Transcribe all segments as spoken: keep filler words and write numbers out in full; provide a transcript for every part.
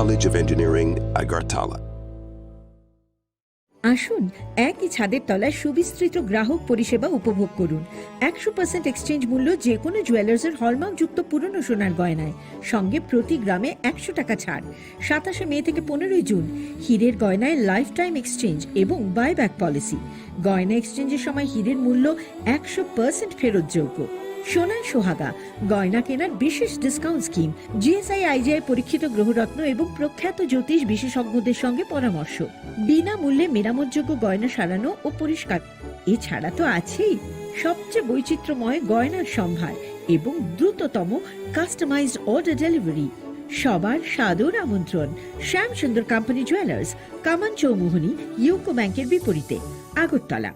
College of Engineering, Agartala. আসুন, একই ছাদের তলায় সুবিস্তৃত গ্রাহক পরিষেবা উপভোগ করুন। একশো পার্সেন্ট এক্সচেঞ্জ মূল্য যে কোনো জুয়েলার্সের হলমার্কযুক্ত পুরনো সোনার গয়নায়, সঙ্গে প্রতি গ্রামে একশো টাকা ছাড়। সাতাশে মে থেকে পনেরোই জুন, হীরের গয়নায় লাইফ টাইম এক্সচেঞ্জ এবং বাইব্যাক পলিসি। গয়না এক্সচেঞ্জের সময় হীরের মূল্য একশো পার্সেন্ট ফেরতযোগ্য। সোনায় সোহাগা, গয়না কেনার বিশেষ ডিসকাউন্ট স্কিম, জিএসআই আইজিআই পরীক্ষিত গ্রহরত্ন এবং প্রখ্যাত জ্যোতিষ বিশেষজ্ঞদের সঙ্গে পরামর্শ। বিনামূল্যে মেরামতযোগ্য গয়না সারানো ও পরিষ্কার। এছাড়া তো আছেই সবচেয়ে বৈচিত্র্যময় গয়নার সম্ভার এবং দ্রুততম কাস্টমাইজড অর্ডার ডেলিভারি। সবার সাদর আমন্ত্রণ শ্যামসুন্দর কোম্পানি জুয়েলার্স, কামান চৌমুহনী, ইউকো ব্যাংকের বিপরীতে, আগরতলা।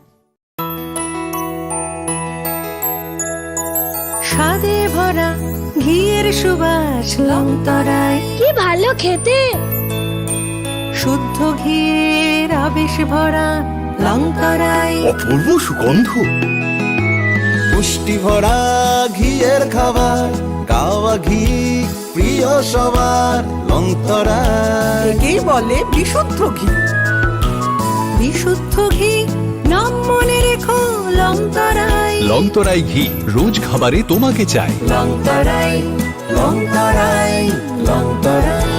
স্বাদে ভরা ঘিয়ের সুবাস লংতরায়। কি ভালো খেতে! শুদ্ধ ঘিয়ের আবেশ ভরা লংতরায়। অপূর্ব সুগন্ধ। পুষ্টি ভরা ঘিয়ের খাবার, গাওয়া ঘি প্রিয় সবার লংতরায়। একেই বলে বিশুদ্ধ ঘি। বিশুদ্ধ ঘি, নাম মনে রেখো লংতরায়। লংতরাই ঘি, রোজ খাবারে তোমাকে চাই। লংতরায়, লংতরায়, লংতরায়।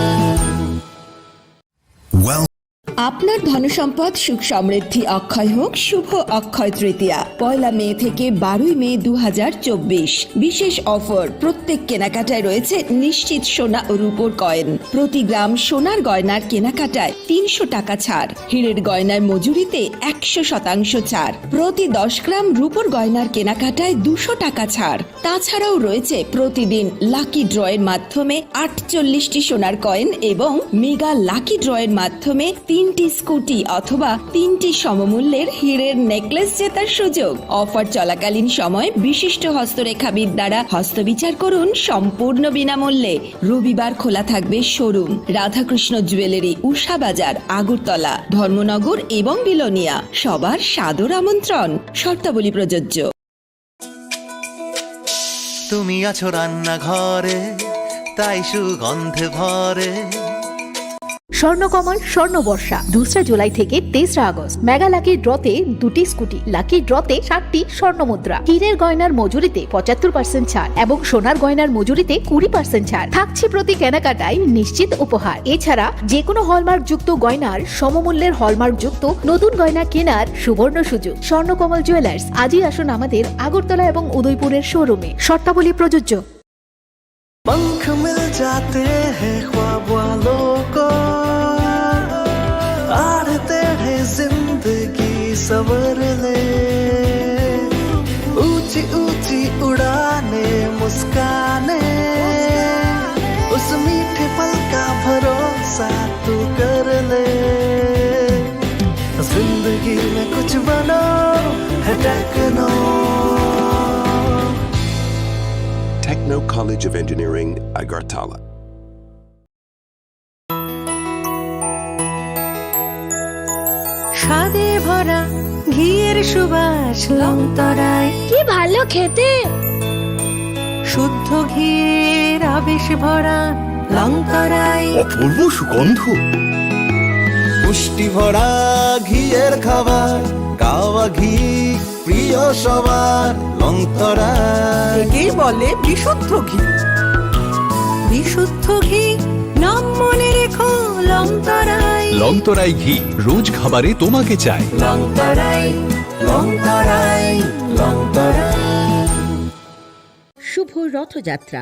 আপনার ধনসম্পদ সুখ সমৃদ্ধি অক্ষয় হোক শুভ অক্ষয় তৃতীয়া। পয়লা মে থেকে বারোই মে দু হাজার চব্বিশ। বিশেষ অফার, প্রত্যেক কেনাকাটায় রয়েছে নিশ্চিত সোনা ও রূপোর কয়েন। প্রতি গ্রাম সোনার গয়নার কেনাকাটায় তিনশো টাকা ছাড়। হীরের গয়নার মজুরিতে একশো শতাংশ ছাড়। প্রতি দশ গ্রাম রূপোর গয়নার কেনাকাটায় দুশো টাকা ছাড়। তাছাড়াও রয়েছে প্রতিদিন লাকি ড্রয়ের মাধ্যমে আটচল্লিশটি সোনার কয়েন এবং মেগা লাকি ড্রয়ের মাধ্যমে তিনটি স্কুটি অথবা তিনটি সমমূল্যের হীরের নেকলেস জেতার সুযোগ। অফার চলাকালীন সময় বিশিষ্ট হস্তরেখাবিদ দ্বারা হস্তবিচার করুন সম্পূর্ণ বিনামূল্যে। রবিবার খোলা থাকবে শোরুম। রাধাকৃষ্ণ জুয়েলারি, উষা বাজার, আগরতলা, ধর্মনগর এবং বিলোনিয়া। সবার সাদর আমন্ত্রণ। শর্তাবলী প্রযোজ্য। তুমি আছো রান্নাঘরে, তাই সুগন্ধে ভরে। স্বর্ণকমল স্বর্ণবর্ষা, দোসরা জুলাই থেকে তেসরা আগস্ট। মেগা লাকি ড্রতে দুটি স্কুটি, লাকি ড্রতে সাতটি স্বর্ণ মুদ্রা, হীরের গয়নার মজুরিতে পঁচাত্তর পার্সেন্ট ছাড় এবং সোনার গয়নার মজুরিতে কুড়ি পার্সেন্ট ছাড়। থাকছে প্রতি কেনাকাটায় নিশ্চিত উপহার। এছাড়া যে কোনো হলমার্কযুক্ত গয়নার সমমূল্যের হলমার্কযুক্ত নতুন গয়না কেনার সুবর্ণ সুযোগ। স্বর্ণকমল জুয়েলার্স, আজই আসুন আমাদের আগরতলা এবং উদয়পুরের শোরুমে। শর্তাবলী প্রযোজ্য। पंख मिल जाते हैं ख्वाब वालों को, आड़े टेढ़े जिंदगी संवर ले। ऊंची ऊंची उड़ाने, मुस्काने, उस मीठे पल का भरोसा तू कर ले। जिंदगी में कुछ बनो है techno. Techno College of Engineering, Agartala. স্বাদে ভরা ঘিয়ের সুবাস লংতরায়। কি ভালো খেতে! শুদ্ধ ঘিয়ের আবেশ ভরা লংতরায়। অপূর্ব সুগন্ধ। পুষ্টি ভরা ঘিয়ের খাবার, গাওয়া ঘি প্রিয় সবার, লংতরায়। একেই বলে বিশুদ্ধ ঘি। বিশুদ্ধ ঘি, নাম মনে রেখো লংতরায়। লংতরাই ঘি, রোজ খাবারে তোমাকে চাই। লংতরায়, লংতরায়, লংতরায়। শুভ রথযাত্রা,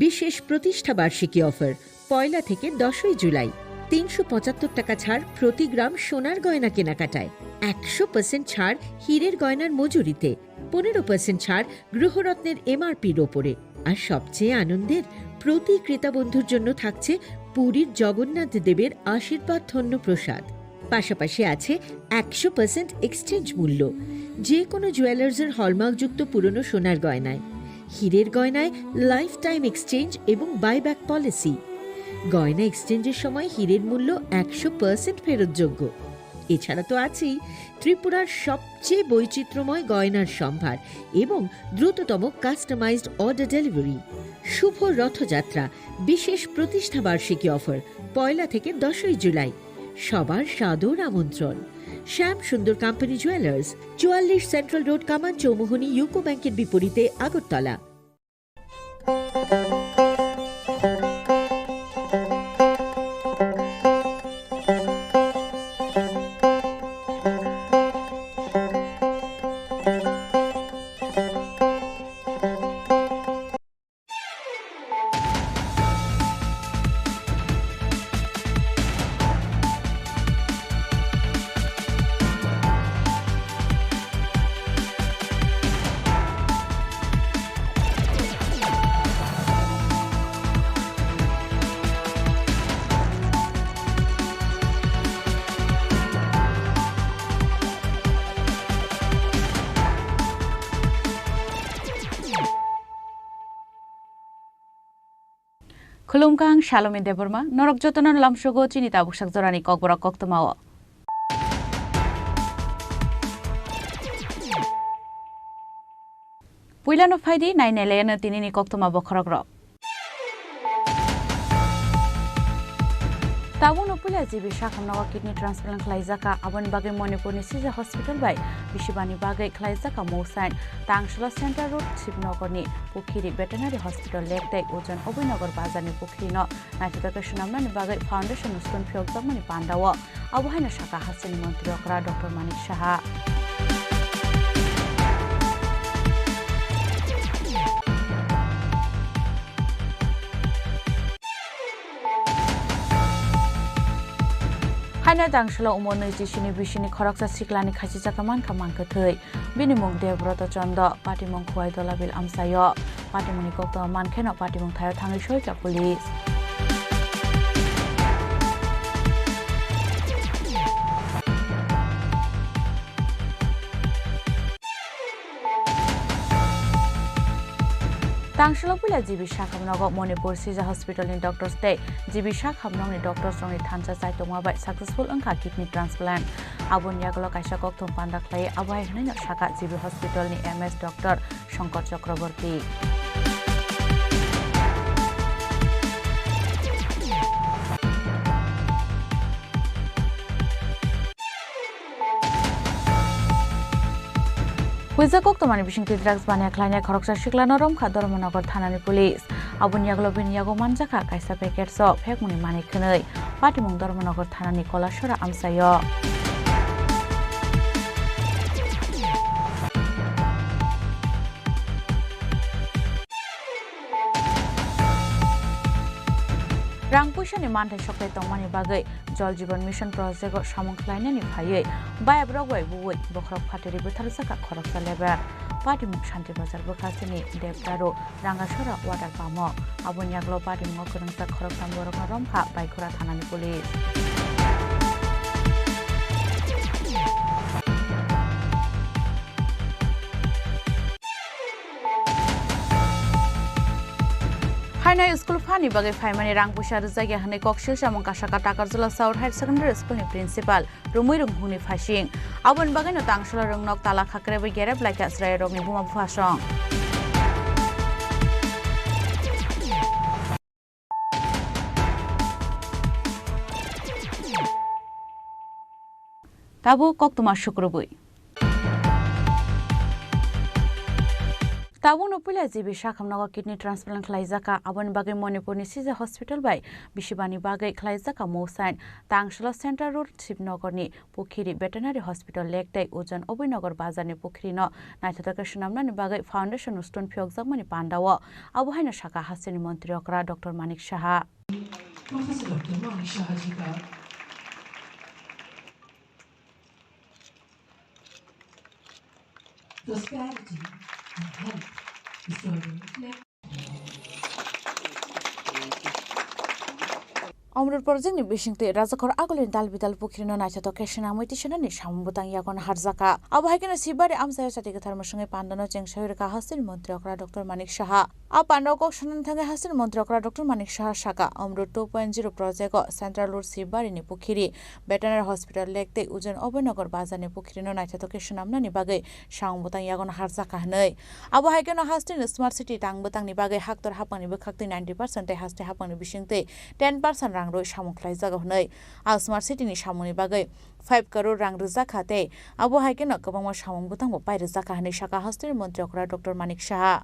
বিশেষ প্রতিষ্ঠা বার্ষিকী অফার, পয়লা থেকে দশই জুলাই। তিনশো পঁচাত্তর টাকা ছাড় প্রতি গ্রাম সোনার গয়না কেনাকাটায়, একশো পার্সেন্ট ছাড় হীরের গয়নার মজুরিতে, পনেরো পার্সেন্ট ছাড় গৃহরত্নের এমআরপির ওপরে। আর সবচেয়ে আনন্দের, প্রতি ক্রেতা বন্ধুর জন্য থাকছে পুরীর জগন্নাথ দেবের আশীর্বাদ ধন্য প্রসাদ। পাশাপাশি আছে একশো পার্সেন্ট এক্সচেঞ্জ মূল্য, যে কোনো জুয়েলার্সের হলমার্কযুক্ত পুরনো সোনার গয়নায়। হীরের গয়নায় লাইফ টাইম এক্সচেঞ্জ এবং বাইব্যাক পলিসি। গয়না এক্সচেঞ্জের সময় হীরের মূল্য একশো পার্সেন্ট ফেরতযোগ্য। এছাড়া তো আছেই ত্রিপুরার সবচেয়ে বৈচিত্র্যময় গয়নার সম্ভার এবং দ্রুততম কাস্টমাইজড অর্ডার ডেলিভারি। শুভ রথযাত্রা, বিশেষ প্রতিষ্ঠাবার্ষিকী অফার, পয়লা থেকে দশই জুলাই। সবার সাদর আমন্ত্রণ। শ্যাম সুন্দর কোম্পানি জুয়েলার্স, চুয়াল্লিশ সেন্ট্রাল রোড, কামান চৌমুহনী, ইউকো ব্যাংকের বিপরীতে, Agartala. Khulumkha, ang Salomi Debbarma, norok jotono lamsogo chini tabuksak jorani kokborok koktwmao. Puilano phaidi, nainailaino tinini koktwma bokhorokrok. Tabukno puila G B sakhamno kidney transplant khlaijaka, aboni bagwi Manipurni Sija Hospital bai bisibani bagwi khlaijaka mousain. Tangsalo Central Road, Shibnogorni Pukhiri Veterinary Hospital lake tei Ojon Obinagar bazarni Pukhirino naithotok khe swnamnani bagwi foundation stone phiyokjakmani pandao. Abo haino sakha hasteni montri okra Doctor Manik Saha. Haino tangsalo umor nui chisini bisini khoroksa siklani khachijak mankha mankha thwi. Bini mung Debroto Chondo, patimung Khuwai Dolabil amchaio. Patimungni koktwma mankheno patimung thaio thangwi soika police. Tangsalo puila G B sakhamnogo Manipur Sija Hospital ni doctors tei G B sakhamnokni doctors rokni thansa chaitokma bai successful wngkha kidney transplant. Aboni yagulo kaisa kokthum panda khlai abo hai hwnwi no sakha G B hospital ni M S doctor Shankar Chakraborty. Huijak koktwmani bisingtwi drugs baniya khlainai khoroksa siklano romkha Dharmanagar thanani police. Aboni yagulo bini yago manjakha kaisa packet so phekmungni manwi khwnwi. Patimung Dharmanagar thanani Kolasora amchaio. Rang puisani manthai soktai tongmani bagwi Jal Jeevan Mission project-o samung khlainani phaiwi bayabrok bai buwi bokhorok phatiri butharjakha khoroksa leber. Patimung Shanti Bazar bwkhasini Devdaru Rangasora water pump-o. Aboni yagulo patimung o kwrwngjak khoroktham borokno romkha Baikura thanani police. Haino school phani bagwi phaimani rang puisa rwjakya hwnwi kok silsamung kasaka Takarjala South Higher Secondary School ni principal Rumui Runghung ni phasing. Aboni bagwino tangsalo rwngnok tala khakrebwi gerep laikha chwrairokni buma buphasong. Tabuk koktwma sukrubwi. Tabukno puila G B sakhamnogo kidney transplant khlaijaka, aboni bagwi Manipurni Sija Hospital bai bisibani bagwi khlaijaka mousain. Tangsalo Central Road, Shibnogorni Pukhiri Veterinary Hospital lake tei Ojon Obinagar bazarni Pukhirino naithotok khe swnamnani bagwi foundation stone phiyokjakmani pandao. Abo haino sakha hasteni montri okra Doctor Manik Saha. Professor Doctor Manik Saha ji ka prosperity and health is to reflect. Omrut project ni bisingtwi Rajakhor agulini dal bidal pukhirino naithotok khe swnamwi tisanani samung bwtang yago naharjaka. Abo hai kheno Sibari amchaio chati kwthar mwswngwi pandano chengsawi rwkha hasteni montri okra Doctor Manik Saha. A panda o kok sanani thangwi hasteni montri okra Doctor Manik Saha saka, Amrut two point zero project o Central Road Sibari ni pukhiri, Veterinary Hospital Lake tei Ujjain Abhaynagar bazar ni pukhiri no naithothok khe swnamnani bagwi samung bwtang yago no harjakha hwnwi. Abo hai kheno hasteni Smart City tang bwtang ni bagwi haktor haphang ni bwkhak twi ninety percent tei haste haphang ni bising twi ten percent rang rwi samung khlai jago hwnwi. A Smart City ni samung ni bagwi five crore rang rwjak kha tei abo hai kheno kwbangma samung bwtangbo pai rwjak kha hwnwi sakha hasteni montri okra Doctor Manik Saha.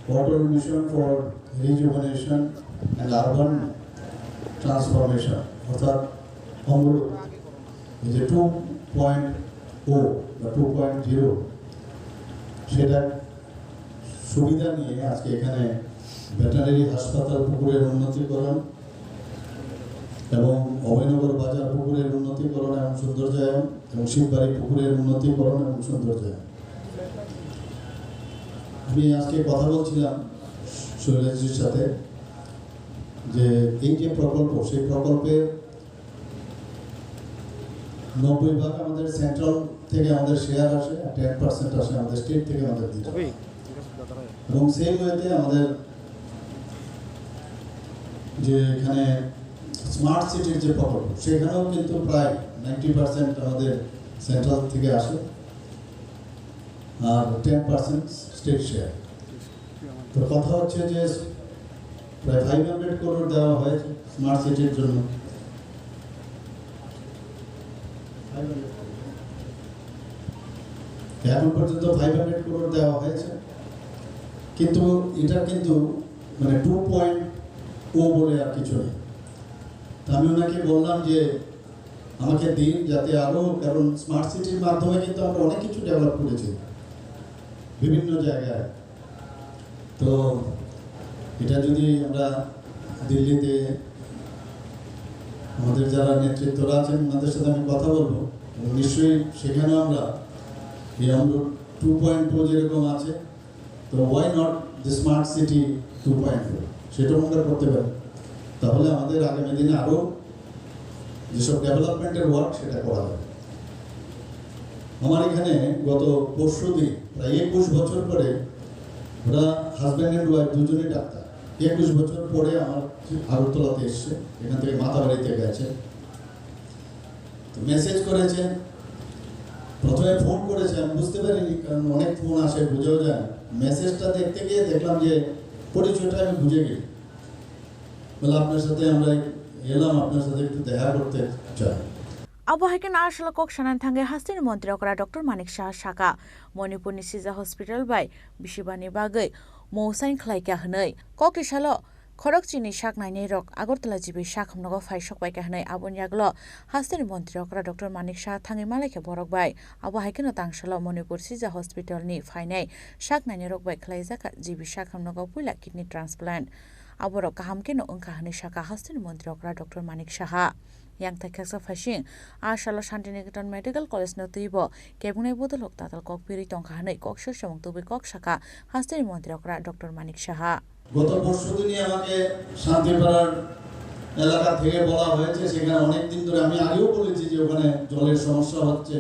Water Mission for Rejuvenation and Urban Transformation, অর্থাৎ অমরুত, এই যে two point ও বা two point zero, সেটা সুবিধা নিয়ে আজকে এখানে ভেটেরিনারি হাসপাতাল পুকুরের উন্নতিকরণ এবং অভয়নগর বাজার পুকুরের উন্নতিকরণ এবং সৌন্দর্যায়ন এবং শিববাড়ি পুকুরের উন্নতিকরণ এবং সৌন্দর্যায়ন। আমি আজকে কথা বলছিলাম শৈলেশজির সাথে যে এই যে প্রকল্প, সেই প্রকল্পে নব্বই ভাগ আমাদের সেন্ট্রাল থেকে আমাদের শেয়ার আসে, আর টেন পার্সেন্ট আসে আমাদের স্টেট থেকে আমাদের দিতে হয়। এবং সেই ওয়েতে আমাদের যে এখানে স্মার্ট সিটির যে প্রকল্প, সেখানেও কিন্তু প্রায় নাইনটি পার্সেন্ট আমাদের সেন্ট্রাল থেকে আসে, আর টেন পার্সেন্ট স্টেট শেয়ার। তো কথা হচ্ছে যে প্রায় ফাইভ হান্ড্রেড করোড় দেওয়া হয়েছে স্মার্ট সিটির জন্য। এখন পর্যন্ত ফাইভ হান্ড্রেড করোড় দেওয়া হয়েছে, কিন্তু এটা কিন্তু মানে টু পয়েন্ট ও বলে আর কিছু নেই। তো আমি ওনাকে বললাম যে আমাকে দিন, যাতে আরও, কারণ স্মার্ট সিটির মাধ্যমে কিন্তু আমরা অনেক কিছু ডেভেলপ করেছি বিভিন্ন জায়গায়। তো এটা যদি আমরা দিল্লিতে আমাদের যারা নেতৃত্বরা আছেন, ওনাদের সাথে আমি কথা বলবো, এবং নিশ্চয়ই সেখানেও আমরা এই অমরুত টু পয়েন্ট টু যেরকম আছে, তো why not the smart city two point two, সেটাও আমরা করতে পারি। তাহলে আমাদের আগামী দিনে আরও যেসব ডেভেলপমেন্টের ওয়ার্ক, সেটা করা যাবে। আমার এখানে গত পরশু দিন, প্রায় একুশ বছর পরে, ওরা হাজব্যান্ড অ্যান্ড ওয়াইফ দুজনেই ডাক্তার, একুশ বছর পরে আমার আগরতলাতে এসছে, এখান থেকে মাতাবাড়িতে গেছে। তো মেসেজ করেছেন, প্রথমে ফোন করেছে, আমি বুঝতে পারিনি, কারণ অনেক ফোন আসে, বুঝেও যায় না। মেসেজটা দেখতে গিয়ে দেখলাম যে পরিচয়টা আমি বুঝে গেছি। বলে, "আপনার সাথে আমরা এলাম, আপনার সাথে একটু দেখা করতে চাই।" Abo hai kheno a salo kok sanani thangwi hasteni montri okra Doctor Manik Saha saka, Manipurni Sija Hospital bai bisibani bagwi mousain khlaikha hwnwi. Kokti salo khorokchini sak nainai rok Agartala G B sak hamnogo phai sokpaikha hwnwi. Aboni yagulo hasteni montri okra Doctor Manik Saha thangwi malaikha borok bai. Abo hai kheno tangsalo Manipur Sija Hospital ni phainai sak nainai rok bai khlaijakha G B sak hamnogo puila kidney transplant. Aborok kaham kheno wngkha hwnwi sakha hasteni montri okra Doctor Manik Saha. Yang thai khaksa phaising, a salo Shantiniketan Medical College no twibo kebungnai bodolrok tatal kok birwi tongkha hwnwi kok sir samung tubui kok sakha hasteni montri okra Doctor Manik Saha. গত পরশু দিনই আমাকে শান্তিপাড়ার এলাকা থেকে বলা হয়েছে, সেখানে অনেক দিন ধরে, আমি আগেও বলেছি যে ওখানে জলের সমস্যা হচ্ছে,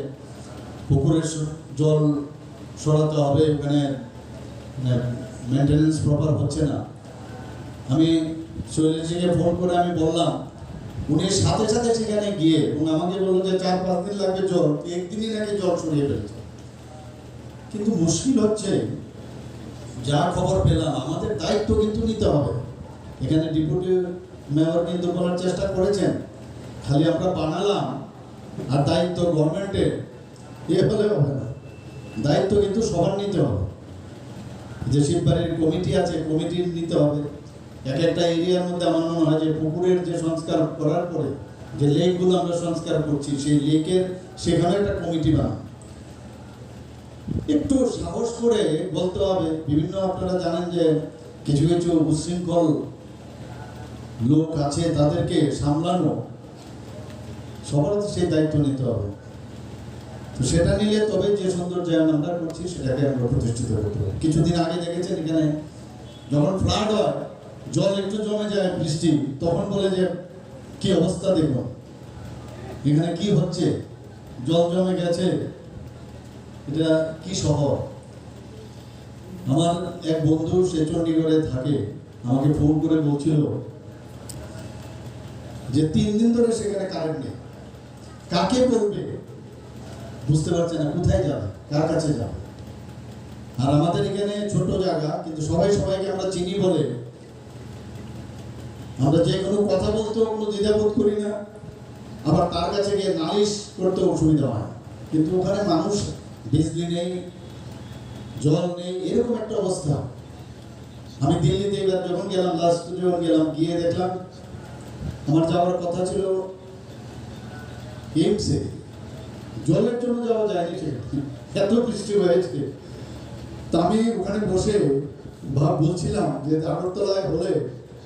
পুকুরের স-, জল সরাতে হবে, ওখানে, মানে, মেইনটেনেন্স প্রপার হচ্ছে না। আমি শৈলেশজিকে ফোন করে আমি বললাম, উনি সাথে সাথে সেখানে গিয়ে এবং আমাকে বললো যে চার পাঁচ দিন লাগবে জল, একদিনই নাকি জল সরিয়ে ফেলছে। কিন্তু মুশকিল হচ্ছে, যা খবর পেলাম, আমাদের দায়িত্ব কিন্তু নিতে হবে। এখানে ডেপুটি মেয়র কিন্তু বলার চেষ্টা করেছেন, খালি আমরা বানালাম আর দায়িত্ব গভর্নমেন্টের, এ হলে হবে না। দায়িত্ব কিন্তু সবার নিতে হবে। যে শিববাড়ির কমিটি আছে, কমিটির নিতে হবে। এক একটা এরিয়ার মধ্যে আমার মনে হয় যে পুকুরের যে সংস্কার করার পরে যে লেকগুলো আমরা সংস্কার করছি, সেই লেকের সেখানে একটা কমিটি বানানো। একটু সাহস করে বলতে হবে। বিভিন্ন, আপনারা জানেন যে কিছু কিছু উচ্ছৃঙ্খল লোক আছে, তাদেরকে সামলানো, সবার তো সেই দায়িত্ব নিতে হবে। তো সেটা নিলে তবে যে সৌন্দর্যায়ন আমরা করছি, সেটাকে আমরা প্রতিষ্ঠিত করতে পারি। কিছুদিন আগে দেখেছেন, এখানে যখন ফ্লাড হয়, জল একটু জমে যায় বৃষ্টি, তখন বলে যে, "কি অবস্থা দেখুন, এখানে কি হচ্ছে, জল জমে গেছে, এটা কি শহর?" আমার এক বন্ধু, সে চণ্ডীগড়ে থাকে, আমাকে ফোন করে বলছিল যে তিন দিন ধরে সেখানে কারেন্ট নেই, কাকে বলবে, বুঝতে পারছে না কোথায় যাবে, কার কাছে যাবে। আর আমাদের এখানে ছোট জায়গা, কিন্তু সবাই সবাইকে আমরা চিনি বলে আমরা যে কোনো কথা বলতেও কোনো দ্বিধাবোধ করি না, আবার তার কাছে গিয়ে নালিশ করতেও অসুবিধা হয়। কিন্তু ওখানে মানুষ, বিজলি নেই, জল নেই, এরকম একটা অবস্থা। আমি দিল্লিতে এবার যখন গেলাম, লাস্ট যখন গেলাম, গিয়ে দেখলাম আমার যাওয়ার কথা ছিল এইমসে, জলের জন্য যাওয়া যায়নি সেখানে, এত বৃষ্টি হয়েছে। তা আমি ওখানে বসে ভাব বলছিলাম যে আগরতলায় হলে,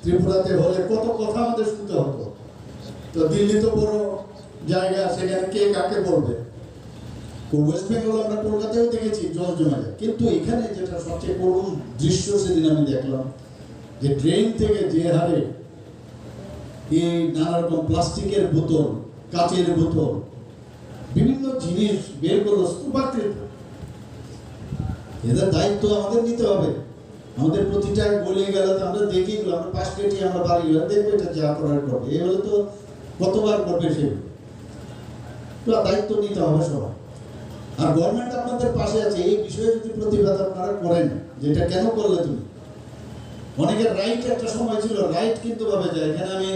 ত্রিপুরাতে হলে কত কথা আমাদের শুনতে হতো। তো দিল্লি তো বড় জায়গা, সেখানে কে কাকে বলবে। তো ওয়েস্ট বেঙ্গল আমরা কলকাতায়ও দেখেছি জল জমে যায়, কিন্তু এখানে যেটা সবচেয়ে করুণ দৃশ্য সেদিন আমি দেখলাম যে ড্রেন থেকে যে হারে এই নানা রকম প্লাস্টিকের বোতল, কাচের বোতল, বিভিন্ন জিনিস বের করলো স্তূপাকৃত। এদের দায়িত্ব আমাদের নিতে হবে। আমাদের প্রতিটা গলি গেলে তো আমরা দেখি এগুলো, আমরা পাশ কেটে আমরা বাড়ি গেলে দেখবো এটা যা করার করবে। এ হলে তো কতবার করবে সে। তো দায়িত্ব নিতে হবে সবার। আর গভর্নমেন্ট আপনাদের পাশে আছে, এই বিষয়ে যদি প্রতিবাদ আপনারা করেন, যেটা কেন করলে তুমি, অনেকের রাইট একটা সময় ছিল, রাইট কিন্তু ভাবে যায়, এখানে আমি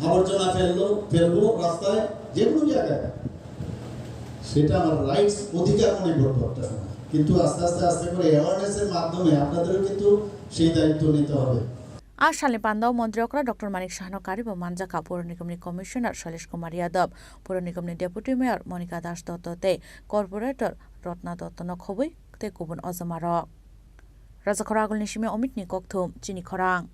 আবর্জনা ফেললো, ফেলবো রাস্তায়, যে কোনো জায়গায়, সেটা আমার রাইটস, অধিকার মনে করতো একটা সময়। কিন্তু আস্তে আস্তে আস্তে করে অ্যাওয়ারনেসের মাধ্যমে আপনাদেরও কিন্তু সেই দায়িত্ব নিতে হবে। A salni panda o montri okra Doctor Manik Sahano karwi bo manjakha Puro Nigamni Commissioner Shailesh Kumar Yadav, Puro Nigamni Deputy Mayor Monika Das Dotto tei Corporator Ratna Dotto no khobwi tei kubun ojomarok. Rajakhor Agulni simi Omitni kokthum, chini khorang.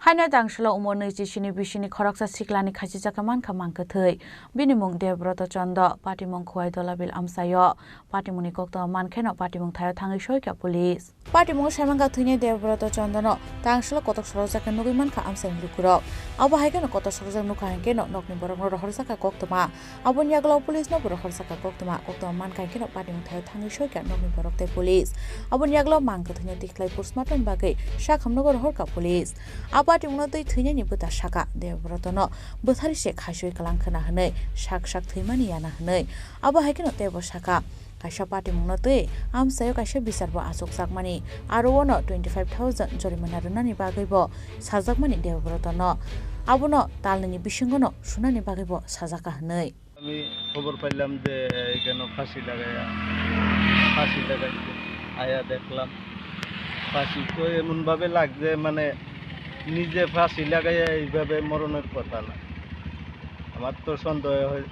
Haino tangsalo umor nwichi sini bisini khoroksa siklani khachijak khe mankha mangkwthwi. Bini mung Debroto Chondo, patimung Khuwai Dolabil amchaio. Patimungni koktwma mankheno patimung thaio thangwi soikha police. Patimung saimankha thwinai Debroto Chondono tangsalo kotok sorokjak khe nugwi mankha amchaini lukurok. Abo hai kheno kotok sorokjak nukha hinkhe no nokni borokno rohorjakha koktwma. Aboni yagulo police no bo rohorjakha koktwma. Koktwma mankha hinkhe no patimung thaio thangwi soikha nokni borok tei police. Aboni yagulo mang kwthwino tikhlai postmortem bagwi sakhamnogo rohorkha police. A patimungno twi thwinaini bwta sakha Debrotono bwthari se khaisoi kwlang khwna hwnwi sak sak thwimani yana hwnwi. Abo hai kheno teibo sakha. Kaisa patimungno twi amchaio kaisa bichar bo achukjakmani, aro ono twenty five thousand jorimana rwnani bagwi bo sajakmani Debrotono. Abono talnini bisingono sunani bagwi bo sajaka hwnwi. আমি খবর পাইলাম যে এখানে ফাঁসি লাগাইয়া, ফাঁসি লাগাইছে। আয়া দেখলাম ফাঁসি তো এমনভাবে লাগছে, মানে, নিজে ফাঁসি লাগাইয়া এইভাবে মরণের কথা না। আমার তো সন্দেহ হয়,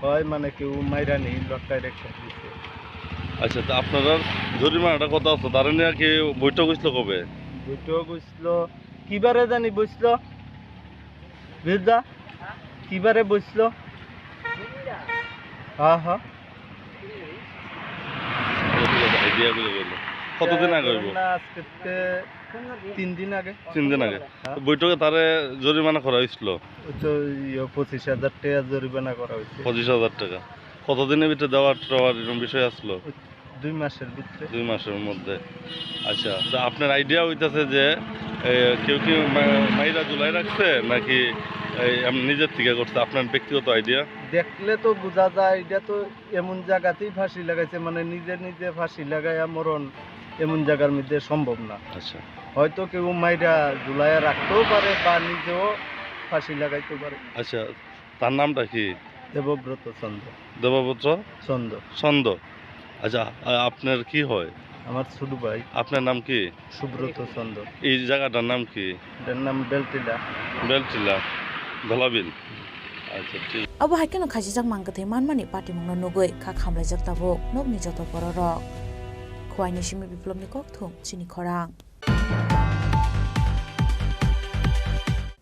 হয় মানে কেউ মাইরা নেই, লটকায় রেখে দিছে। আচ্ছা, তো আপনারা জরিমানাটা কত আছে? তারা নিয়ে কি বৈঠক হয়েছিল কবে? বৈঠক হয়েছিল, কিবারে জানি বসছিল, বুঝলা? কিবারে বসছিল? হ্যাঁ, হ্যাঁ। আইডিয়া করে বলো। কতদিন আগে হইব? না, আজকে তিন দিন আগে। তিন দিন আগে। হ্যাঁ। তো বৈঠকে তারে জরিমানা করা হয়েছিল? ওই তো ইয়ে পঁচিশ হাজার টাকা জরিমানা করা হয়েছে। পঁচিশ হাজার টাকা। কতদিনের ভিতরে দেওয়ার টেওয়ার এরকম বিষয় আসলো? ওই দুই মাসের ভিতরে। দুই মাসের মধ্যে। আচ্ছা, তো আপনার আইডিয়া হইতাছে যে, এ, কেউ কি মা-, মাইরা ঝুলাই রাখছে নাকি, এ, এমনি নিজের থেকে করছে? আপনার ব্যক্তিগত আইডিয়া? দেখলে তো বোঝা যায়, এটা তো এমন জায়গাতেই ফাঁসি লাগাইছে, মানে নিজে নিজে ফাঁসি লাগাইয়া মরণ এমন জায়গার মধ্যে সম্ভব না। আচ্ছা। হয়তো কেউ মাইরা ঝুলাইয়া রাখতেও পারে বা নিজেও ফাঁসি লাগাইতে পারে। আচ্ছা, তার নামটা কি? দেবব্রত চন্দ্র। দেবব্রত? চন্দ্র। চন্দ্র। আচ্ছা, আ-, আপনার কি হয়? আমার ছোট ভাই। আপনার নাম কি? সুব্রত চন্দ্র। এই জায়গাটার নাম কি? এটার নাম বেলটিলা। বেলটিলা, ধলাবিল। আচ্ছা, ঠিক। Abo hai kheno khachijak mang kwthwi manmani patimungno nugwi kha khamlaijak tabuk nokni joto bororok. Khuaini simi Biplobni kokthum, chini khorang.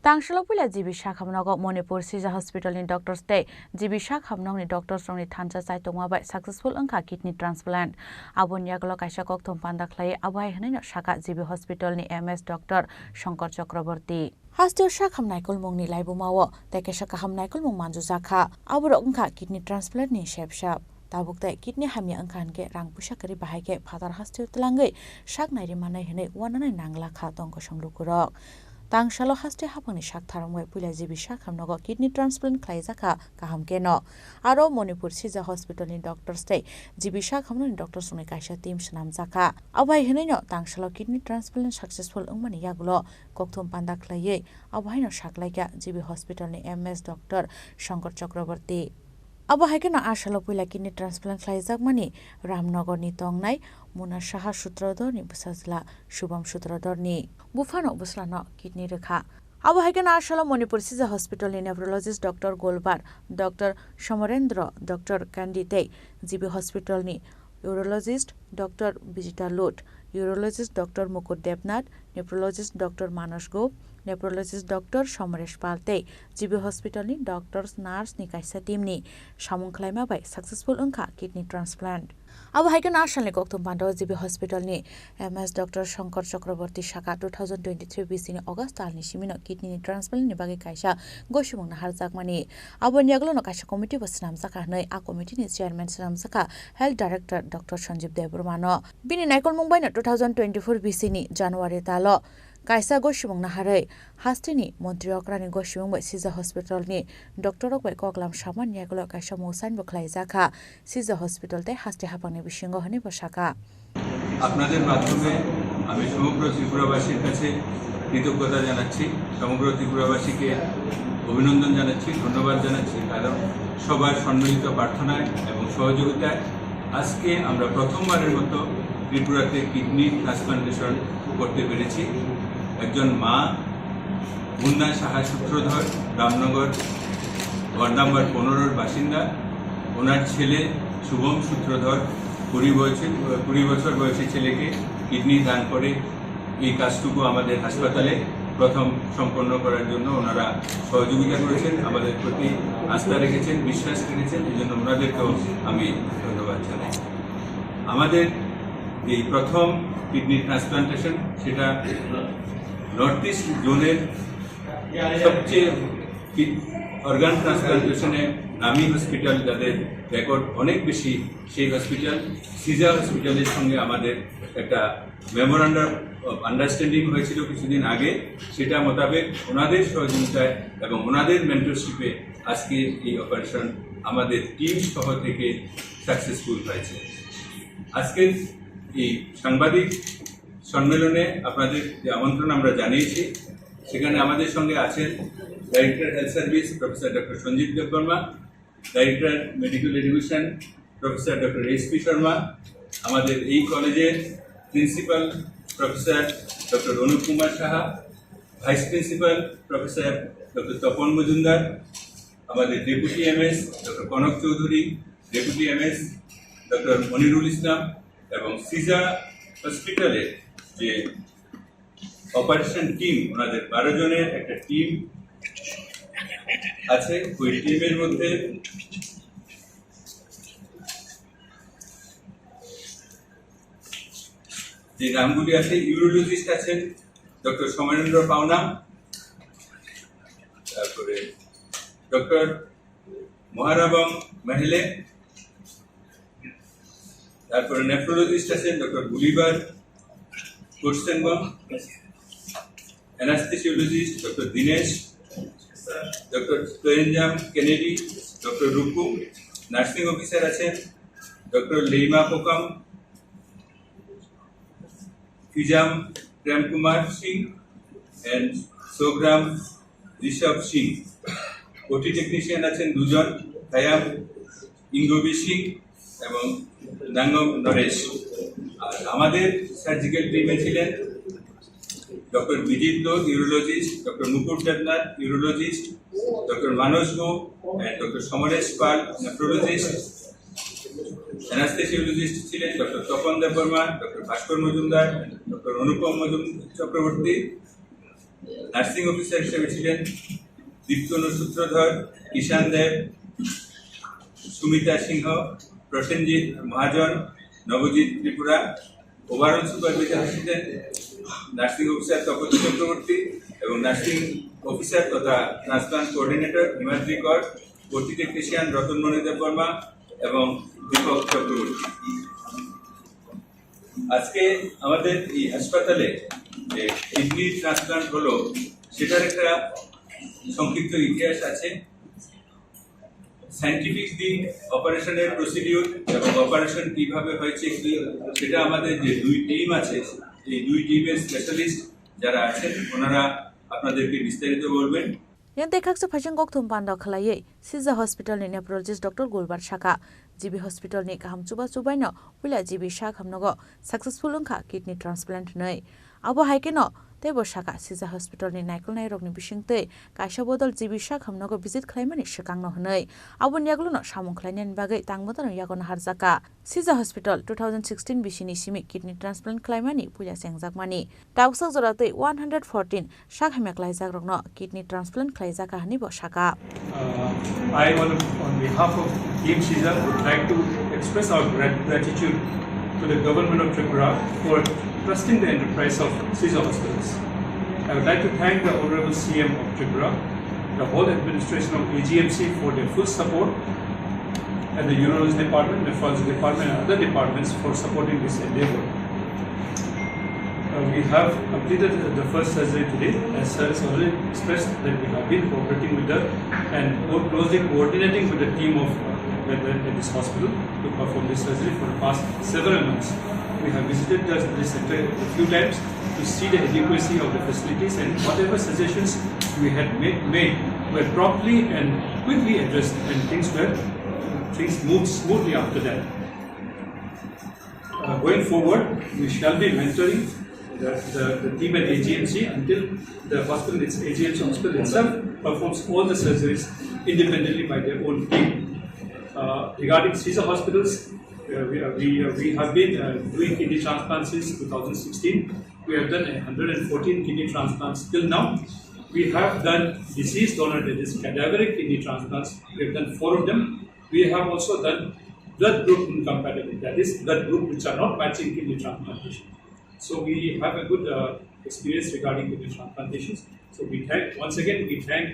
Tangshilo puila G B sakhamnogo Manipur Sija Hospital ni doctors tei G B sakhamnokni doctors rokni thansa chaitokma bai successful wngkha kidney transplant. Aboni yagulo kaisa kokthum panda khlai abo hai hwnwi no sakha G B Hospital ni M S Doctor Shankar Chakraborty. Hasteo sakham naikolmungni laibumao tei kaisa kaham naikolmung manjujak kha. Aborok wngkha kidney transplant ni sepsap. Tabuk tei kidney hamya wngkha hinkhe rang puisa kwrwi bahai khe phatar hasteo twlangwi sak nairi mannai hwnwi uananai nangla kha tongkosong lukurok. Tangsalo haste haphangni sak tharong bai puila G B sak hamnogo kidney transplant khlaijak kha kaham keno. Aro Manipur Sija Hospital ni doctors tei G B sak hamnoni doctors rokni kaisa team swnamjak kha. Abo hai hwnwino tangsalo kidney transplant successful wngmani yagulo kokthum panda khlaiwi abo haino saklaikha G B Hospital ni M S Doctor Shankar Chakraborty. Abo hai kheno a salo puila kidney transplant khlaijakmani Ramnagarni tongnai Muna Saha Sutradharni bwsajla Shubham Sutradharni buphano bwslano kidney rwkha. Abo hai kheno a salo Manipur Sija Hospitalni nephrologist Doctor Golbar, Doctor Samarendra, Doctor Kandi tei G B Hospitalni urologist Doctor Bijita Lut, urologist Doctor Mukut Debnath, nephrologist Doctor Manas Go, nephrologist Doctor Somoresh Pal tei G B Hospitalni doctors, nurse ni kaisa team ni samung khlaima bai successful wngkha kidney transplant. Abo hai kheno a salni kokthum panda o G B Hospitalni M S Doctor Shankar Chakraborty saka two thousand twenty-three B C ni August talni simino kidney ni transplant ni bagwi kaisa gosimung naharjakmani. Aboni yagulono kaisa committee bo swnamjakha hwnwi a committee ni chairman swnamjakha Health Director Doctor Sanjeev Debbarma no. Bini naikolmung baino two thousand twenty-four B C ni January talo kaisa gosimung naharwi hasteni montri okrani gosimung bai Sija Hospital ni doctor rok bai koklam samani yagulo kaisa mungsan bo khlaijakha Sija Hospital tei haste haphangni bisingo hwnwi bo sakha. আপনাদের মাধ্যমে আমি সমগ্র ত্রিপুরাবাসীর কাছে কৃতজ্ঞতা জানাচ্ছি, সমগ্র ত্রিপুরাবাসীকে অভিনন্দন জানাচ্ছি, ধন্যবাদ জানাচ্ছি, কারণ সবার সম্মিলিত প্রার্থনায় এবং সহযোগিতায় আজকে আমরা প্রথমবারের মতো ত্রিপুরাতে কিডনি ট্রান্সপ্লান্টেশন করতে পেরেছি। একজন মা মুন্না সাহা সূত্রধর, রামনগর, ওয়ার্ড নাম্বার পনেরোর বাসিন্দা। ওনার ছেলে শুভম সূত্রধর কুড়ি বছর, কুড়ি বছর বয়সী ছেলেকে কিডনি দান করে এই কাজটুকু আমাদের হাসপাতালে প্রথম সম্পন্ন করার জন্য ওনারা সহযোগিতা করেছেন, আমাদের প্রতি আস্থা রেখেছেন, বিশ্বাস রেখেছেন, এই জন্য ওনাদেরকেও আমি ধন্যবাদ জানাই। আমাদের এই প্রথম কিডনি ট্রান্সপ্লান্টেশন, সেটা নর্থ ইস্ট জোনের সবচেয়ে অর্গান ট্রান্সপ্লান্টেশনে নামী হসপিটাল, যাদের রেকর্ড অনেক বেশি, সেই হসপিটাল সিজা হসপিটালের সঙ্গে আমাদের একটা মেমোরান্ডাম অফ আন্ডারস্ট্যান্ডিং হয়েছিল কিছুদিন আগে। সেটা মোতাবেক ওনাদের সহযোগিতায় এবং ওনাদের মেন্টরশিপে আজকে এই অপারেশন আমাদের টিম সহ থেকে সাকসেসফুল হয়েছে। আজকের এই সাংবাদিক সম্মেলনে আপনাদের যে আমন্ত্রণ আমরা জানিয়েছি, সেখানে আমাদের সঙ্গে আছেন director health service professor doctor Sanjib Debbarma, director medical education professor doctor S P Sharma, আমাদের এই কলেজের principal professor doctor Anup Kumar Saha, vice principal professor doctor Tapan Majumdar, আমাদের deputy MS doctor Kanak Chowdhury, deputy MS doctor Manirul Islam এবং সিজা হসপিটালের যে অপারেশন টিম, ওনাদের বারো জনের একটা টিম আছে। ওই টিমের মধ্যে যে নামগুলি আছে, ইউরোলজিস্ট আছেন ডক্টর সমরেন্দ্র পাওনা, তারপরে ডক্টর মহারাবং মেহলে, তারপরে নেফ্রোলজিস্ট আছেন ডক্টর গুলিবার কোর্সেনবম, অ্যানাস্থেসিওলজিস্ট ডক্টর দীনেশ, ডক্টর প্রেমজাম কেনেডি, ডক্টর রুকু, নার্সিং অফিসার আছেন ডক্টর লেইমা কোকাম, ফিজাম প্রেম কুমার সিং and সোগ্রাম ঋষভ সিং। ওটি টেকনিশিয়ান আছেন দুজন, থায়াম ইঙ্গবি সিং এবং নাঙ্গম নরেশ। আর আমাদের সার্জিক্যাল টিমে ছিলেন ডক্টর বিজিত দো, urologist, doctor Mukut Debnath, urologist, doctor Manas গো and doctor Samaresh Pal, nephrologist. Anaesthesiologist ছিলেন doctor Tapan Debbarma, doctor Bhaskar Majumdar, doctor Anupam মজুম চক্রবর্তী। নার্সিং অফিসার হিসেবে ছিলেন দীপ্তনু সূত্রধর, ঈশান দেব, সুমিতা সিংহ, প্রসেনজিৎ মহাজন, নবজিৎ ত্রিপুরা। ওভারঅল সুপারভাইজার ছিলেন নার্সিং অফিসার তপতি চক্রবর্তী এবং নার্সিং অফিসার তথা transplant coordinator Himadri Kar, OT technician Ratanmani দেববর্মা এবং দীপক চক্রবর্তী। আজকে আমাদের এই হাসপাতালে যে কিডনি ট্রান্সপ্লান্ট হলো, সেটার একটা সংক্ষিপ্ত ইতিহাস আছে। সায়েন্টিফিক দিক, অপারেশনের প্রসিডিউর এবং অপারেশন কিভাবে হয়েছে কি, সেটা আমাদের যে দুই টিম আছে, এই দুই টিমের স্পেশালিস্ট যারা আছেন, ওনারা আপনাদেরকে বিস্তারিত বলবেন। Yang tei khaksa phaising kokthum panda khlaiwi Sija Hospital ni nephrologist Doctor Gulbar saka, G B Hospital ni kaham chuba chubaino puila G B sak hamnogo successful wngkha kidney transplant hwnwi. Abo hai kheno teibo saka Sija Hospital ni naikolnai rokni bisingtwi kaisa bodol G B sak hamnogo visit khlaimani swkangno hwnwi. Aboni yagulono samung khlainani bagwi tangbodarno yago naharjakha. Sija Hospital two thousand sixteen bisini simi kidney transplant khlaimani puila chengjakmani. Tabuksak jora twi one hundred fourteen sak hamya khlaijakrokno kidney transplant khlaijakha hwnwi bo saka. Uh, I, on, on behalf of Team Sija, would like to express our grat-, gratitude to the Government of Tripura for trusting the enterprise of Sija Hospitals. I would like to thank the Honorable C M of Tripura, the whole administration of A G M C for their full support, and the urology department, nephrology department, and other departments for supporting this endeavor. Uh, we have completed the first surgery today. As sir has already expressed that we have been cooperating with the and co-, closely coordinating with the team of, uh, at, at this hospital to perform this surgery for the past several months. We have visited the, the center a few times to see the adequacy of the facilities, and whatever suggestions we had made, made were promptly and quickly addressed, and things were, things moved smoothly after that. Uh, going forward, we shall be mentoring the, the, the team at A G M C until the hospital, its A G M C hospital itself performs all the surgeries independently by their own team. Uh, regarding Sija Hospitals, uh, we, uh, we, uh, we have been, uh, doing kidney transplants since two thousand sixteen. We have done a hundred and fourteen kidney transplants till now. We have done deceased donor, that is cadaveric kidney transplants. We have done four of them. We have also done blood group incompatible, that is blood group which are not matching kidney transplantation. So we have a good, uh, experience regarding kidney transplantations. So we thank, once again, we thank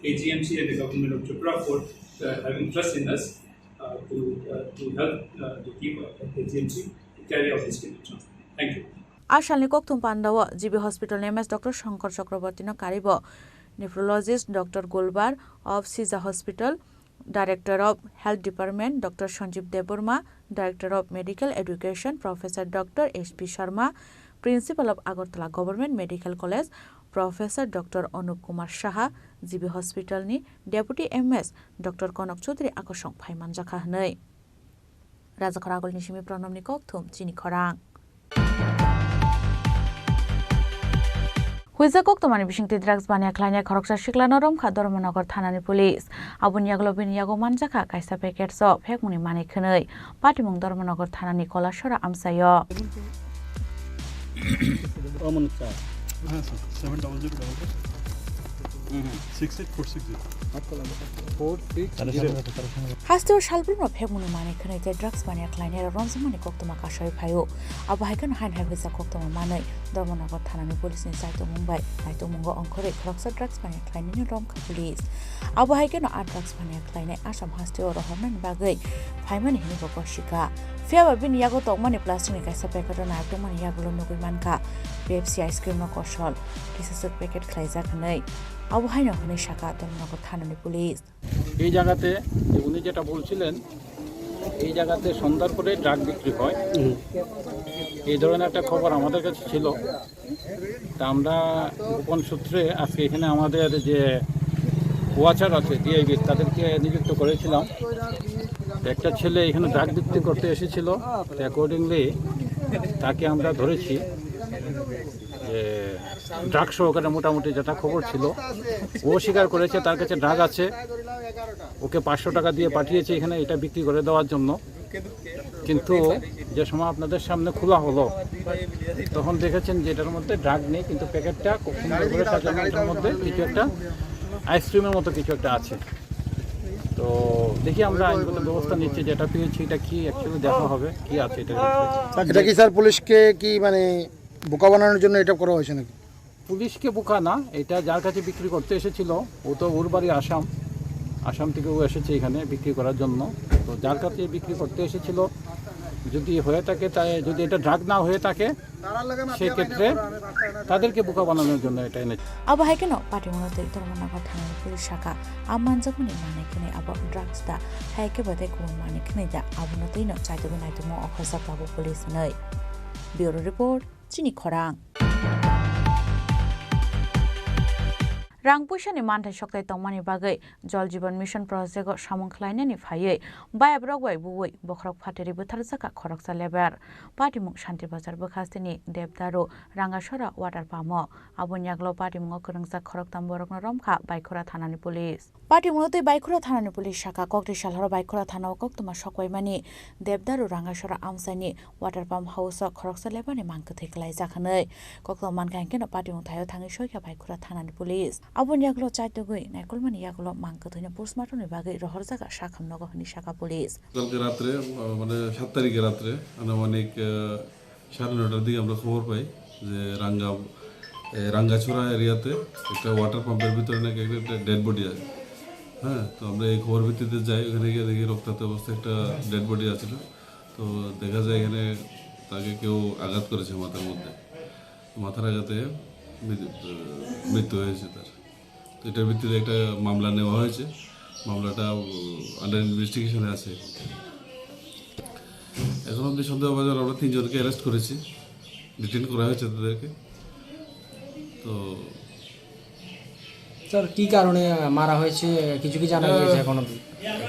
A G M C and the government of Tripura for, uh, having trust in us, uh, to, uh, to help, uh, the team at A G M C to carry out this kidney transplant. Thank you. A salni kokthum pandao G B Hospital ni M S Doctor Shankar Chakraborty no karibo nephrologist Doctor Gulbar of Sija Hospital, Director of Health Department Doctor Sanjeev Debbarma, Director of Medical Education Professor Doctor S P Sharma, Principal of Agartala Government Medical College Professor Doctor Anup Kumar Saha, G B Hospital ni Deputy M S Doctor Konok Chaudhary akosong phai manjakha hwnwi. Rajakhor Agulni simi Pranamni kokthum chini khorang. Huijak koktwmani bisingtwi drugs baniya khlainai khoroksa siklano romkha Dharmanagar thanani police. Aboni yagulo bini yago manjakha kaisa packet so phekmungni manwi khwnwi. Patimung Dharmanagar thanani Kolasora amchaio. Seven double zero double four six eight four six zero. Hasteo salbrumno phekmungni manwi khwnwi tei drugs baniya khlainai romjakmani koktwma kasoi phaio. Abo hai kheno hain hai huijak koktwma manwi Dharmanagar thanani police ni chaitokmung bai naitokmungo ongkhorwi khoroksa drugs baniya khlainani romkha police. Abo hai kheno a drugs baniya khlainai Assam hasteo rohornani bagwi phaimani hwnwi bo gosikha. Phiyaba bini yago tongmani plastic ni kaisa packet o naitokmani yagulo nugwi mankha Pepsi ice cream no kosol kisa swk packet khlaijak hwnwi. Abo haino hwnwi sakha Dharmanagar thanani police. এই জায়গাতে যে উনি যেটা বলছিলেন, এই জায়গাতে সন্ধ্যার পরে ড্রাগ বিক্রি হয়, এই ধরনের একটা খবর আমাদের কাছে ছিল। তা আমরা গোপন সূত্রে আজকে এখানে আমাদের যে ওয়াচার আছে, ডিআইবি, তাদেরকে নিযুক্ত করেছিলাম। একটা ছেলে এখানে ড্রাগ বিক্রি করতে এসেছিল, অ্যাকর্ডিংলি তাকে আমরা ধরেছি। যে ড্রাগ সহকারে মোটামুটি যেটা খবর ছিল, ও স্বীকার করেছে তার কাছে ড্রাগ আছে, ওকে পাঁচশো টাকা দিয়ে পাঠিয়েছে এখানে এটা বিক্রি করে দেওয়ার জন্য। কিন্তু যে সময় আপনাদের সামনে খোলা হলো, তখন দেখেছেন যে এটার মধ্যে ড্রাগ নেই, কিন্তু প্যাকেটটা খুব সুন্দর করে সাজানো, এটার মধ্যে কিছু একটা আইসক্রিমের মতো কিছু একটা আছে। তো দেখি, আমরা আইনগত ব্যবস্থা নিচ্ছি, যেটা পেয়েছি এটা কি অ্যাকচুয়ালি দেখা হবে কি আছে এটার মধ্যে। এটা কি স্যার পুলিশকে কি মানে বোকা বানানোর জন্য এটা করা হয়েছে নাকি? পুলিশকে বোকা না, এটা যার কাছে বিক্রি করতে এসেছিল, ও তো ওর বাড়ি আসাম, আসাম থেকে ও এসেছে এখানে বিক্রি করার জন্য। যার কাছে বিক্রি করতে এসেছিল, যদি হয়ে থাকে, তাই যদি এটা ড্রাগ না হয়ে থাকে, সেক্ষেত্রে তাদেরকে বোকা বানানোর জন্য এটা এনেছে। Abo hai kheno patimungno twi Dharmanagar thanani police sakha, a manjakmani manwi khwnwi abo drugs da, hai khe bo tei kubun manwi khwnwi da, abono twino chaitugwi naitugmung okhorjak tabuk police hwnwi. Bureau Report, Chini Khorang. Rang puisani manthai soktai tongmani bagwi Jal Jeevan Mission project-o samung khlainani phaiwi bayabrok bai buwi bokhorok phateri bwtharjakha khoroksa lebar. Patimung Shanti Bazar bwkhasteni Devdaru Rangasora water pump-o. Aboni yagulo patimungo kwrwngjak khoroktam borokno romkha Baikhura thanani police. Patimungno tei Baikhura thanani police sakha, kokti salhoro Baikhura thanao koktwma sokbaimani Devdaru Rangasora amchaini water pump house-o khoroksa lebarni mang kwthwi kwlaijak hwnwi koktwma mankha, hinkhe no patimung thaio thangwi soikha Baikhura thanani police. Aboni yagulo chaitugwi naikolmani yagulo mang kwthwino postmortemni bagwi rohorjakha sakham nogo hwnwi sakha police. কালকে রাত্রে, আহ, মানে সাত তারিখে রাত্রে আনুমানিক, আহ, সাড়ে নটার দিকে আমরা খবর পাই যে রাঙ্গা, এ, রাঙ্গাছড়া এরিয়াতে একটা ওয়াটার পাম্পের ভিতরে নাকি একটা, একটা ডেড বডি আছে। হ্যাঁ, তো আমরা এই খবর ভিত্তিতে যাই, ওখানে গিয়ে দেখি রক্তাক্ত অবস্থায় একটা ডেড বডি আছিল। তো দেখা যায় এখানে তাকে কেউ আঘাত করেছে মাথার মধ্যে, মাথার আঘাতে মৃত্যু, মৃত্যু হয়েছে তার। তো এটার ভিত্তিতে একটা মামলা নেওয়া হয়েছে, মামলাটা, উম, আন্ডার ইনভেস্টিগেশনে আছে। এখন অবধি সন্দেহভাজন আমরা তিনজনকে অ্যারেস্ট করেছি, ডিটেইন করা হয়েছে তাদেরকে। তো স্যার, কি কারণে মারা হয়েছে কিছু কি জানা গিয়েছে এখন অবধি?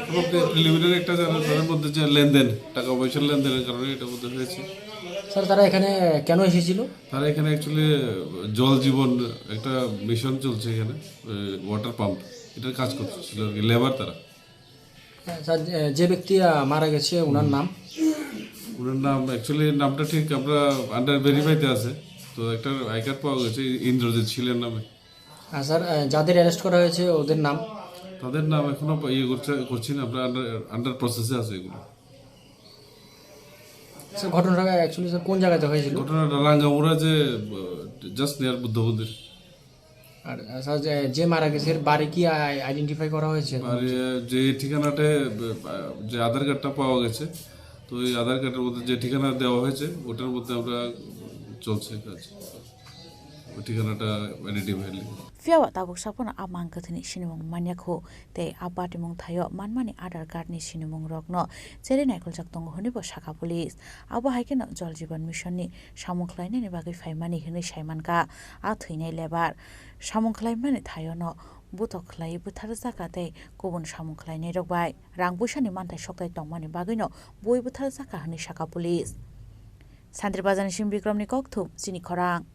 এখন অবধি প্রিলিমিনারি একটা জানা, তাদের মধ্যে যে লেনদেন, টাকা পয়সার লেনদেনের কারণে এটা মধ্যে হয়েছে। স্যার, তারা এখানে কেন এসেছিল? তারা এখানে অ্যাকচুয়ালি জল জীবন একটা মিশন চলছে এখানে, ওয়াটার পাম্প, এটার কাজ করছিল আর কি, লেবার তারা। স্যার, যে, যে ব্যক্তি, আহ, মারা গেছে, ওনার নাম? ওনার নাম, অ্যাকচুয়ালি নামটা ঠিক আমরা আন্ডার ভেরিফাইতে আছে। তো একটা আই কার্ড পাওয়া গেছে ইন্দ্রজিৎ শীলের নামে। আর স্যার, আহ, যাদের অ্যারেস্ট করা হয়েছে ওদের নাম? তাদের নাম এখনো ইয়ে করছে, করছি না আমরা, আন্ডার, আন্ডার প্রসেসে আছে এগুলো। স্যার, ঘটনাটা অ্যাকচুয়ালি স্যার কোন জায়গাতে হয়েছিল? ঘটনাটা রাঙ্গামুড়া যে, আহ, জাস্ট নিয়ার বুদ্ধ মন্দির। আর, আহ, স্যার, যে, যে মারা গেছে এর বাড়ি কি আই-, আইডেন্টিফাই করা হয়েছে? বাড়ি, যে ঠিকানাটা, আহ, যে আধার কার্ডটা পাওয়া গেছে, তো এই আধার কার্ডের মধ্যে যে ঠিকানা দেওয়া হয়েছে, ওটার মধ্যে আমরা চলছে কাজ। Phiya ba tabuk saphano a mang kwthwini sinimung manya khu tei a patimung thaio manmani Aadhaar card ni sinimung rokno cherwi naikoljak tongo hwnwi bo sakha police. Abo hai kheno Jal Jeevan Mission ni samung khlainani bagwi phaimani hwnwi saimankha a thwinai lebar. Samung khlaimani thaio no buthok khlaiwi butharjakha tei kubun samung khlainai rok bai rang puisa ni manthai soktai tongmani bagwi no bui butharjakha hwnwi sakha police. Santri Bazar ni Sim Bikrom ni kokthum, Chini Khorang.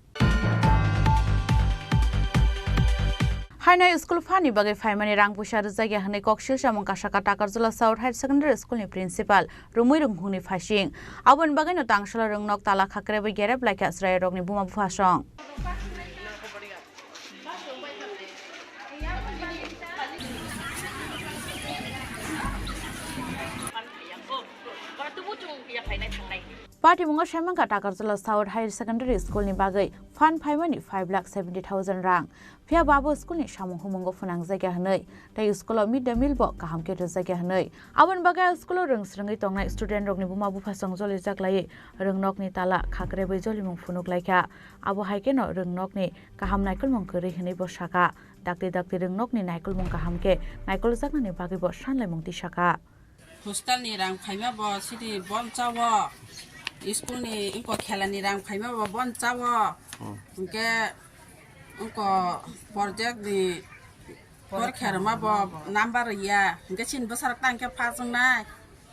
Haino school phani bagwi phaimani rang puisa rwjakya hwnwi koksil samung kasaka Takarjala South Higher Secondary School ni principal Rumui Rungkhung ni phasing. Aboni bagwi no tangsalo rwngnok tala khakrebwi gerep laikha chwrairokni buma buphasong. Patimungo saimankha Takarjala South Higher Secondary School ni bagwi fund phaimani five lakh seventy thousand rang. Phiya bo abo school ni samung humungo phwnangjakya hwnwi tei school o mid day meal bo kaham khe rwjakya hwnwi. Aboni bagwi a school o rwng swrwngwi tongnai student rokni buma buphasong jolijak laiwi rwngnokni tala khakrebwi jolimung phunuk laikha. Abo hai kheno rwngnokni kaham naikolmung kwrwi hwnwi bo sakha. Dakti dakti rwngnokni naikolmung kaham khe naikoljaknani bagwi bo sanlaimung tisakha. Hostel ni rang phaima bo sini bon chawo, school ni wngkok khela ni rang phaima bo bon chawo, hwnkhe wngkok project ni por kherma bo number ya, hwnkhe chini bwsarok tang khe phajwngnai,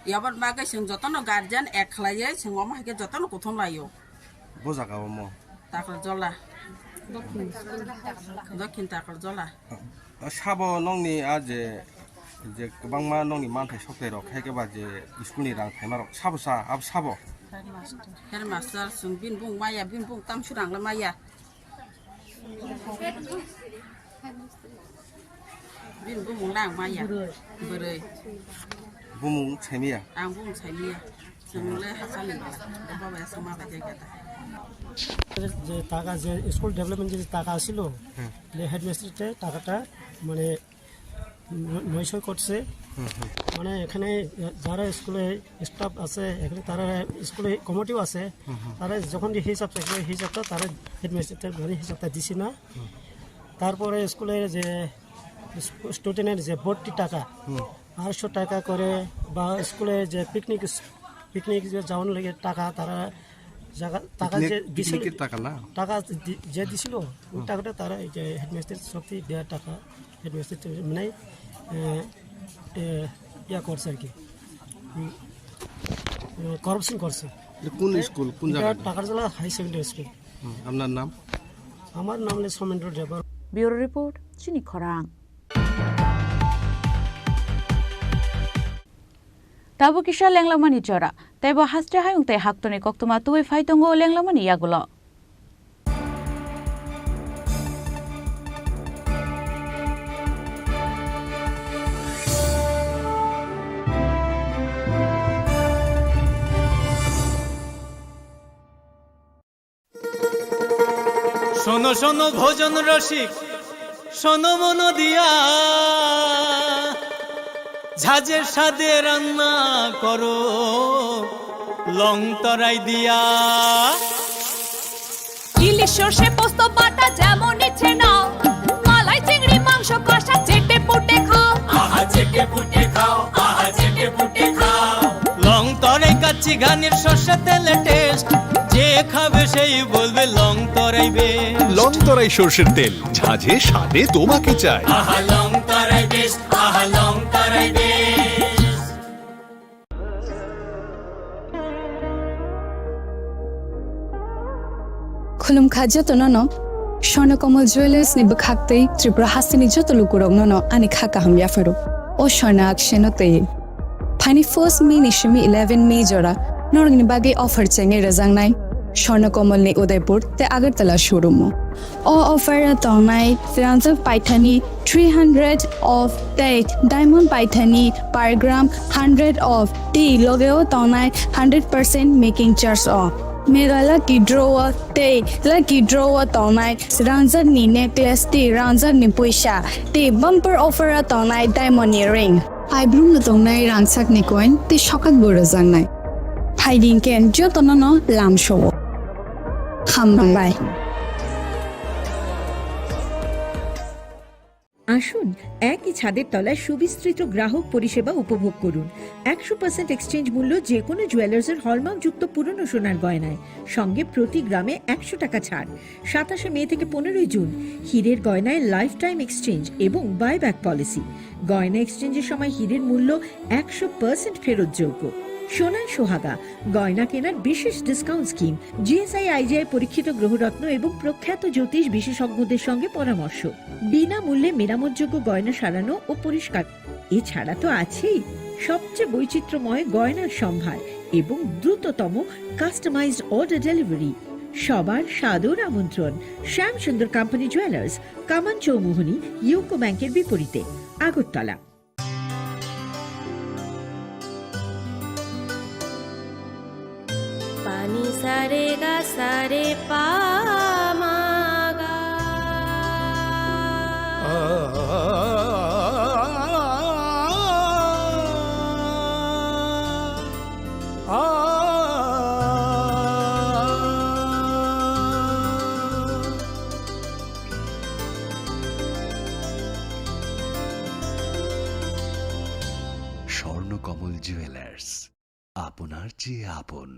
yaboni bagwi chwng jotono guardian ek khlaiwi chwng omo hai khe jotono kuthum laio. Bo jaga o mo? Takarjala. Dokhin Takarjala. O sabo nokni a je, je kwbangma nokni manthai soktai rok, hai khe ba je school ni rang phaima rok sabo sa, abo sabo? Headmaster. Headmaster, chwng bini bung maya, bini bung tamsu rang le maya. Bini bumung lang maya. Bwrwi. Bumung saimiya? Ang bumung saimiya. Chwng le hachal ni bala. Baba ya sama ba jaga ta. যে টাকা, যে school development যে টাকা আসিল, হ্যাঁ। যে হেডমাস্টারকে টাকাটা মানে ন-, নয়শো করছে। হুম, হুম। মানে এখানে যারা স্কুলে স্টাফ আছে, এখানে তারা স্কুলে কমিটিও আছে, হুম, হুম। তারা যখন যে হিসাব চাইছে, হিসাবটা তারা হেডমাস্টার মানে হিসাবটা দিছে না। হুম। তারপরে স্কুলের যে স্টু-, স্টুডেন্টের যে ভর্তি টাকা, হুম। আড়াইশো টাকা করে বা স্কুলে যে পিকনিক, পিকনিক যে যাওয়ার লেগে টাকা তারা জায়গা, টাকা পিকনিক, যে দিছিল, পিকনিকের টাকা না? টাকা দি-, যে দিছিল, ওই হুম। টাকাটা তারা এই যে হেডমাস্টার সত্যি দেওয়ার টাকা, হেডমাস্টার তো মানে, এ, এ, ইয়া করছে আর কি। হুম। এ, করাপশন করছে। এটা কোন এ, স্কুল, কোন এটা জায়গাটা? Takarjala high secondary school. হুম, আপনার নাম? আমার নাম হলো সৌমেন্দ্র Debbarma. Bureau report, Chini Khorang. Tabuk kisa lenglamani jora, tei bo haste hayung tei haktorni koktwma tubui phai tongo lenglamani yagulo. শোনো শোনো ভোজন রসিক, শোনো মন দিয়া, ঝাঁঝের স্বাদে রান্না করো লং তরাই দিয়া। ইলিশ সর্ষে পোস্ত বাটা যেমন ইচ্ছে নাও, মালাই চিংড়ি মাংস কষা চেটে পুটে খাও। আহা চেটে পুটে খাও, আহা চেটে পুটে খাও। লং তরাই কাচ্চি ঘানির সর্ষে তেলে টেস্ট, যে খাবে সেই বলবে লং তরাই বেস্ট। লং তরাই সর্ষের তেল, ঝাঁঝে স্বাদে তোমাকে চাই। আহা লং তরাই বেস্ট, আহা লং তরাই best. Khulumkha jotono no, Swarna Kamal Jewellers ni bwkhak tei Tripura hasteni joto lukurokno no ani kha kaham yapharo. O Swarna Akshay no tei. Phaini first May ni simi eleven May jora norokni bagwi offer chengwi rwjaknai Swarna Kamal ni Udaipur tei Agartala showroom o. O offer o tongnai rangjak paithani three hundred off tei diamond paithani per gram hundred off tei logeo tongnai hundred percent making charge o. Mega lucky draw o tei lucky draw o tongnai rangjak ni necklace tei rangjak ni puisa tei bumper offer o tongnai diamond ni ring. Aibrumno tongnai rangchakni coin tei sokakbo rwjaknai. Phaidi hwnkhe jotono no lamsao. Hambai. আসুন, একই ছাদের তলায় সুবিস্তৃত গ্রাহক পরিষেবা উপভোগ করুন। একশো পার্সেন্ট এক্সচেঞ্জ মূল্য যে কোনো জুয়েলার্সের হলমার্কযুক্ত পুরনো সোনার গয়নায়, সঙ্গে প্রতি গ্রামে একশো টাকা ছাড়। সাতাশে মে থেকে পনেরোই জুন, হীরের গয়নায় লাইফ টাইম এক্সচেঞ্জ এবং বাইব্যাক পলিসি। গয়না এক্সচেঞ্জের সময় হীরের মূল্য একশো পার্সেন্ট ফেরতযোগ্য। সোনায় সোহাগা, গয়না কেনার বিশেষ ডিসকাউন্ট স্কিম। জিএসআই আইজিআই পরীক্ষিত গ্রহরত্ন এবং প্রখ্যাত জ্যোতিষ বিশেষজ্ঞদের সঙ্গে পরামর্শ। বিনামূল্যে মেরামতযোগ্য গয়না সারানো ও পরিষ্কার। এছাড়া তো আছেই সবচেয়ে বৈচিত্র্যময় গয়নার সম্ভার এবং দ্রুততম কাস্টমাইজড অর্ডার ডেলিভারি। সবার সাদর আমন্ত্রণ শ্যাম সুন্দর কোম্পানি জুয়েলার্স, কামান চৌমুহনী, ইউকো ব্যাংকের বিপরীতে, Agartala. Pani sare ga sare pa ma ga. Swarnakamal jewellers, আপনার চেয়ে আপন।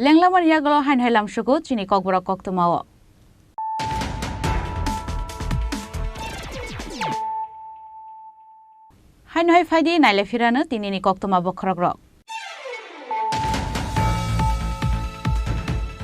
Lenglamani yagulo haino hai lamsugo chini kokborok koktwmao. Haino hai phaidi naile phirano tinini koktwma bokhorokrok.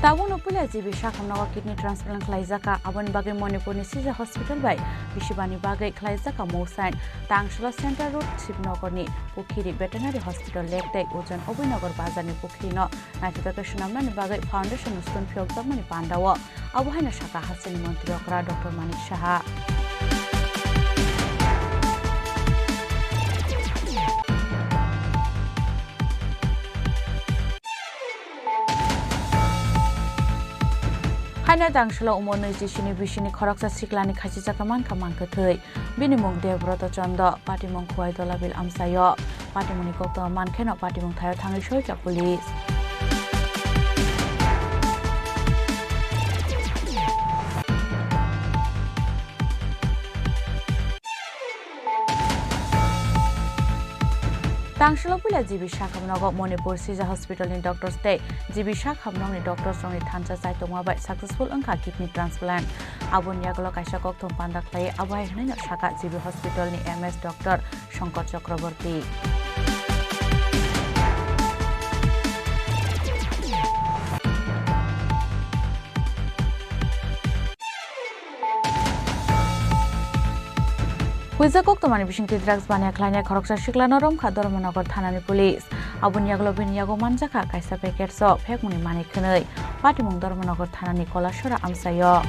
Tabukno puila G B Sakamno o kidney transplant khlaijaka, aboni bagwi Manipurni Sija Hospital bai bisibani bagwi khlaijaka mousain. Tangsolo Central Road, Shibnogorni Pukhiri Veterinary Hospital lek tei Ojon Obinogor bazarni Pukhirino naithotok khe swnamnani bagwi foundation stone phiyokjakmani pandao. Abo haino sakha hasteni montri okra Doctor Manik Saha. Haino tangsalo omo nui chisini bisini khoroksa siklani khachijak mankha mankhe thwi. Bini mung Debroto Chondo, patimung Khuwai Dolabil amchaio. Patimungni koktwma mankheno patimung thaio thangwi soijak police. Tangsalo puila G B Sakhamnogo Manipur Sija Hospital ni doctors tei G B Sakhamnokni doctors rokni thansa chaitokma bai successful wngkha kidney transplant. Aboni yagulo kaisa kokthum panda khlai abo hai hwnwi no sakha G B Hospital ni M S doctor Shankar Chakraborty. Huijak koktwmani bisingtwi drugs baniya khlainai khoroksa siklano romkha Dharmanagar thanani police. Aboni yagulo bini yago manjakha kaisa packet so phekmungni manwi khwnwi. Patimung Dharmanagar thanani Kolasora amchaio.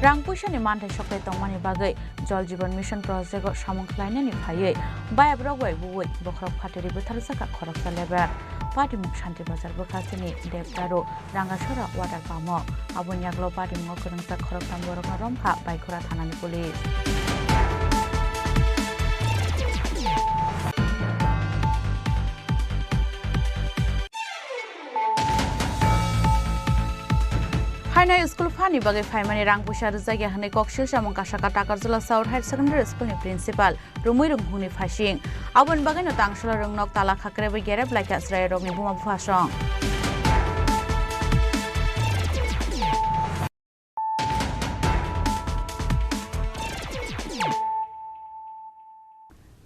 Rang puisani manthai soktai tongmani bagwi Jal Jeevan Mission project-o samung khlainani phaiwi bayabrok bai buwi bokhorok phateri butharjakha khoroksa leber. Patimung Shanti Bazar bwkhasini Debdaru Rangasora water pump-o. Aboni yagulo patimungo kwrwngjak khoroktham borokno romkha Baikhura thanani police. Haino school phani bagwi phaimani rang puisa rwjakya hwnwi koksil samung kasaka Takarjala South Higher Secondary School ni principal Rumui Runghungni phaising. Aboni bagwino tangsalo rwngnok tala khakre bai gerep laikha chwrairokni buma buphasong.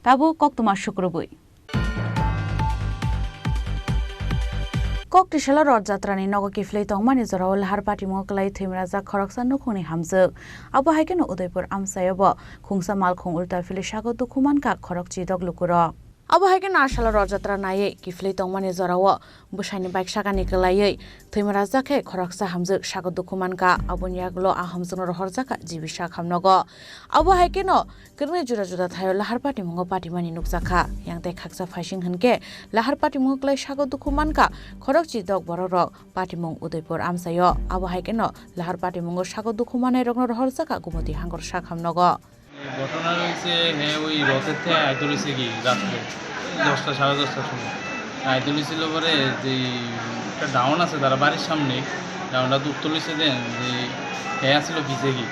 Tabuk koktwma sukrubwi. Koktisalo Rot Jatrani nogo kiphilwi tongmani jorao lahar patimungo kwlai thwimrajak khoroksa nukhungni hamjwk. Abo hai kheno Udaipur amchaio bo khungsa malkhung ulta philwi sago dukhu mankha khorok chidok lukurok. Abo hai kheno asalo Rot Jatra naiwi kiphilwi tongmani jorao bwsaini bike sakani kwlaiwi thwimrajak khe khoroksa hamjwk sago dukhu mankha. Aboni yagulo a hamjwkno rohorjakha G B Sakhamnogo. Abo hai kheno kwrwngni juda juda thaio lahar patimungo patimani nukjakha. Yang tei khaksa phaising hwnkhe lahar patimungo kwlai sago dukhu mankha khorok chidok borokrok. Patimung Udaipur amchaio. Abo hai kheno lahar patimungo sago dukhu manairokno rohorjakha Gumoti Hangor Sakhamnogo. ঘটনা হয়েছে, হ্যাঁ, ওই রথের থেকে আইতে রয়েছে কি রাত্রে দশটা, সাড়ে দশটার সময় আইতে রয়েছিল। পরে যে একটা ডাউন আছে তারা বাড়ির সামনে, ডাউনটা উঠতে রয়েছে দেন যে হ্যাঁ আসছিল পিছে কি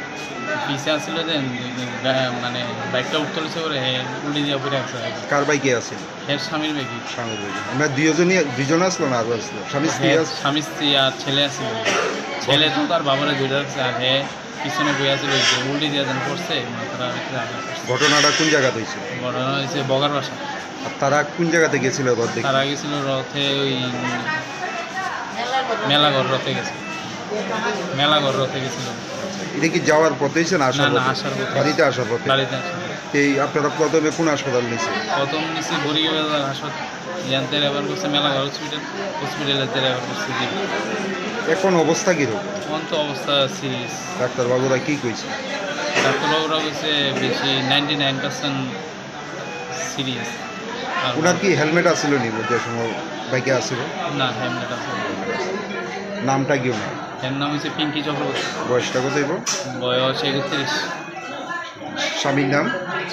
পিছে আসছিল দেন যে গা-, মানে বাইকটা উঠতে রয়েছে পরে হ্যাঁ উল্টে দিয়ে পড়ে আছে আর কি। কার বাইকে আছে? হ্যাঁ স্বামীর বাইকে। স্বামীর বাইকে। আমরা দুইজনই, দুইজন আসলো না আরো আসলো? স্বামী স্ত্রী হ্যাঁ, আস- স্বামী স্ত্রী আর ছেলে আসছিল। ছেলে তো তার বাবারে ধরে রাখছে আর হ্যাঁ পিছনে বইয়া ছিল, ওই যে উল্টে দিয়ে যেন পড়ছে, মাথাটা আর একটু আঘাত করছে। ঘটনাটা কোন জায়গাতে হয়েছিল? ঘটনা হয়েছে বগার বাসা। আর তারা কোন জায়গাতে গেছিল রথ দেখতে? তারা গেছিল রথে ওই মেলাঘর রথে গেছে, মেলাঘর রথে গেছিল। এটা কি যাওয়ার পথে হয়েছে না আসার না, না, পথে? আসার পথে। বাড়িতে আসার পথে? বাড়িতে আসার পথে। এই আপনারা প্রথমে কোন হাসপাতাল নিয়েছেন? প্রথম নিছি বরিবাজার হাসপাতাল। ইয়ান্তে রেফার করছে মেলাঘর হসপিটাল, হসপিটালে রেফার করছে জি। এখন অবস্থা কিরকম? এখন তো অবস্থা সিরিয়াস। ডাক্তারবাবুরা কি কইছে? ডাক্তারবাবুরা কইছে বেশি নাইনটি নাইন পার্সেন্ট সিরিয়াস। আর ওনার কি হেলমেট আছিল নি যে সময় বাইকে আছিল? না, হেলমেট আছে। নামটা কি ওনার? এর নাম হচ্ছে পিঙ্কি চক্রবর্তী। বয়সটা কত হইব? বয়স একত্রিশ। স্বামীর নাম?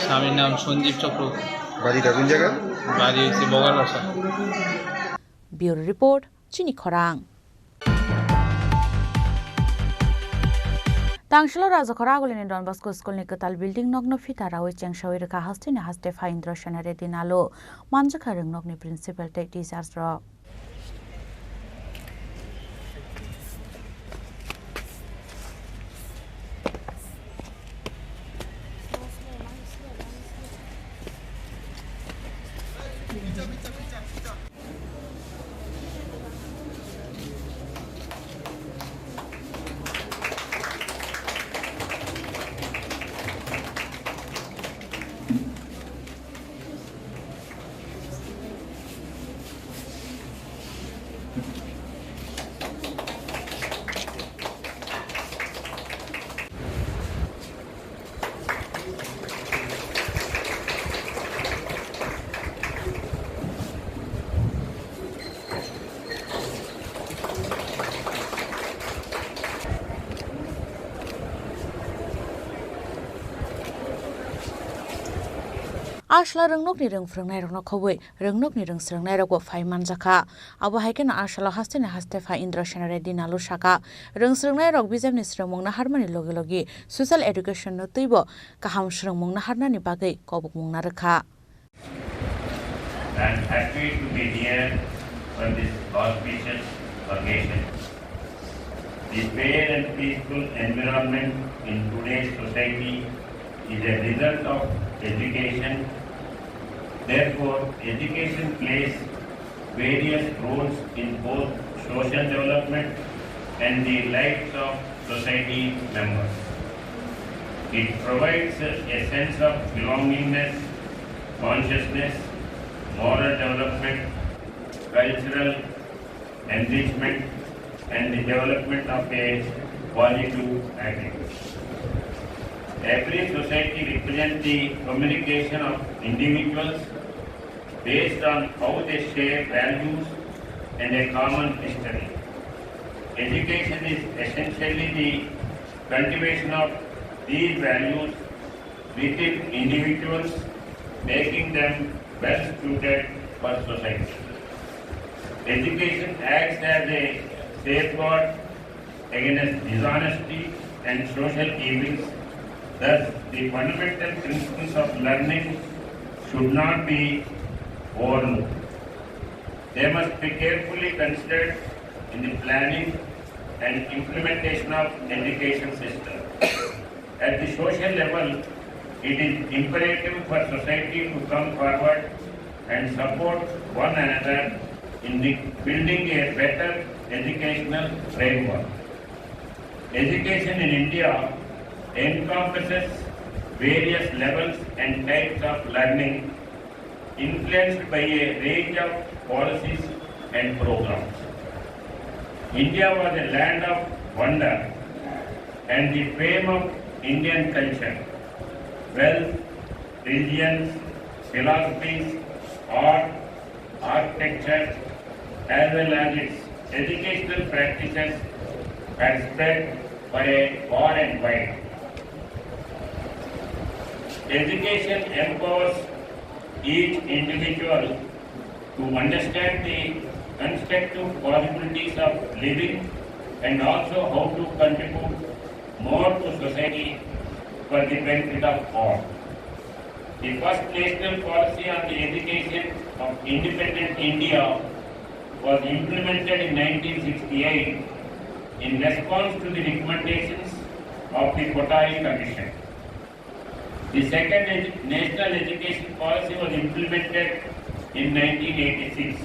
স্বামীর নাম সঞ্জীব চক্রবর্তী। বাড়িটা কোন জায়গা? বাড়ি হচ্ছে বগারবাসা। Bureau report, Chini Khorang. Tangsalo Rajakhor Agulini Don Bosco School ni kwtal building nokno phita rawi chengsawi rwkha hasteni haste Phaindra Sena Reddy Nalu, manjakha rwngnokni principal tei teachers rok. Asla rwngnokni rwng phrwngnairokno khobwi rwngnokni rwng swrwngnairokbo phai manjakha. Abo hai kheno asalo hasteni haste pha Indra Sena Reddy Nalu sakha, rwng swrwngnairok bijapni swrwngmung naharmani logi logi social education-no twibo kaham swrwngmung naharnani bagwi kobokmung narwkha. I am happy to be here for this auspicious occasion. The fair and peaceful environment in today's society is a result of education. Therefore, education plays various roles in both social development and the lives of society members. It provides a sense of belongingness, consciousness, moral development, cultural enrichment, and the development of a positive attitude. Every society represents the communication of individuals based on how they share values and a common history. Education is essentially the cultivation of these values within individuals, making them well suited for society. Education acts as a safeguard against dishonesty and social evils. Thus, the fundamental principles of learning should not be overlooked. They must be carefully considered in the planning and implementation of education system. At the social level, it is imperative for society to come forward and support one another in the building a better educational framework. Education in India encompasses various levels and types of learning influenced by a range of policies and programs. India was a land of wonder and the fame of Indian culture, wealth, religions, philosophies, art, architecture, as well as its educational practices had spread for a far and wide. Education empowers each individual to understand the constructive possibilities of living and also how to contribute more to society for the benefit of all. The first national policy on the education of independent India was implemented in nineteen sixty-eight in response to the recommendations of the Kotai Commission. The second edu- National Education Policy was implemented in nineteen eighty-six.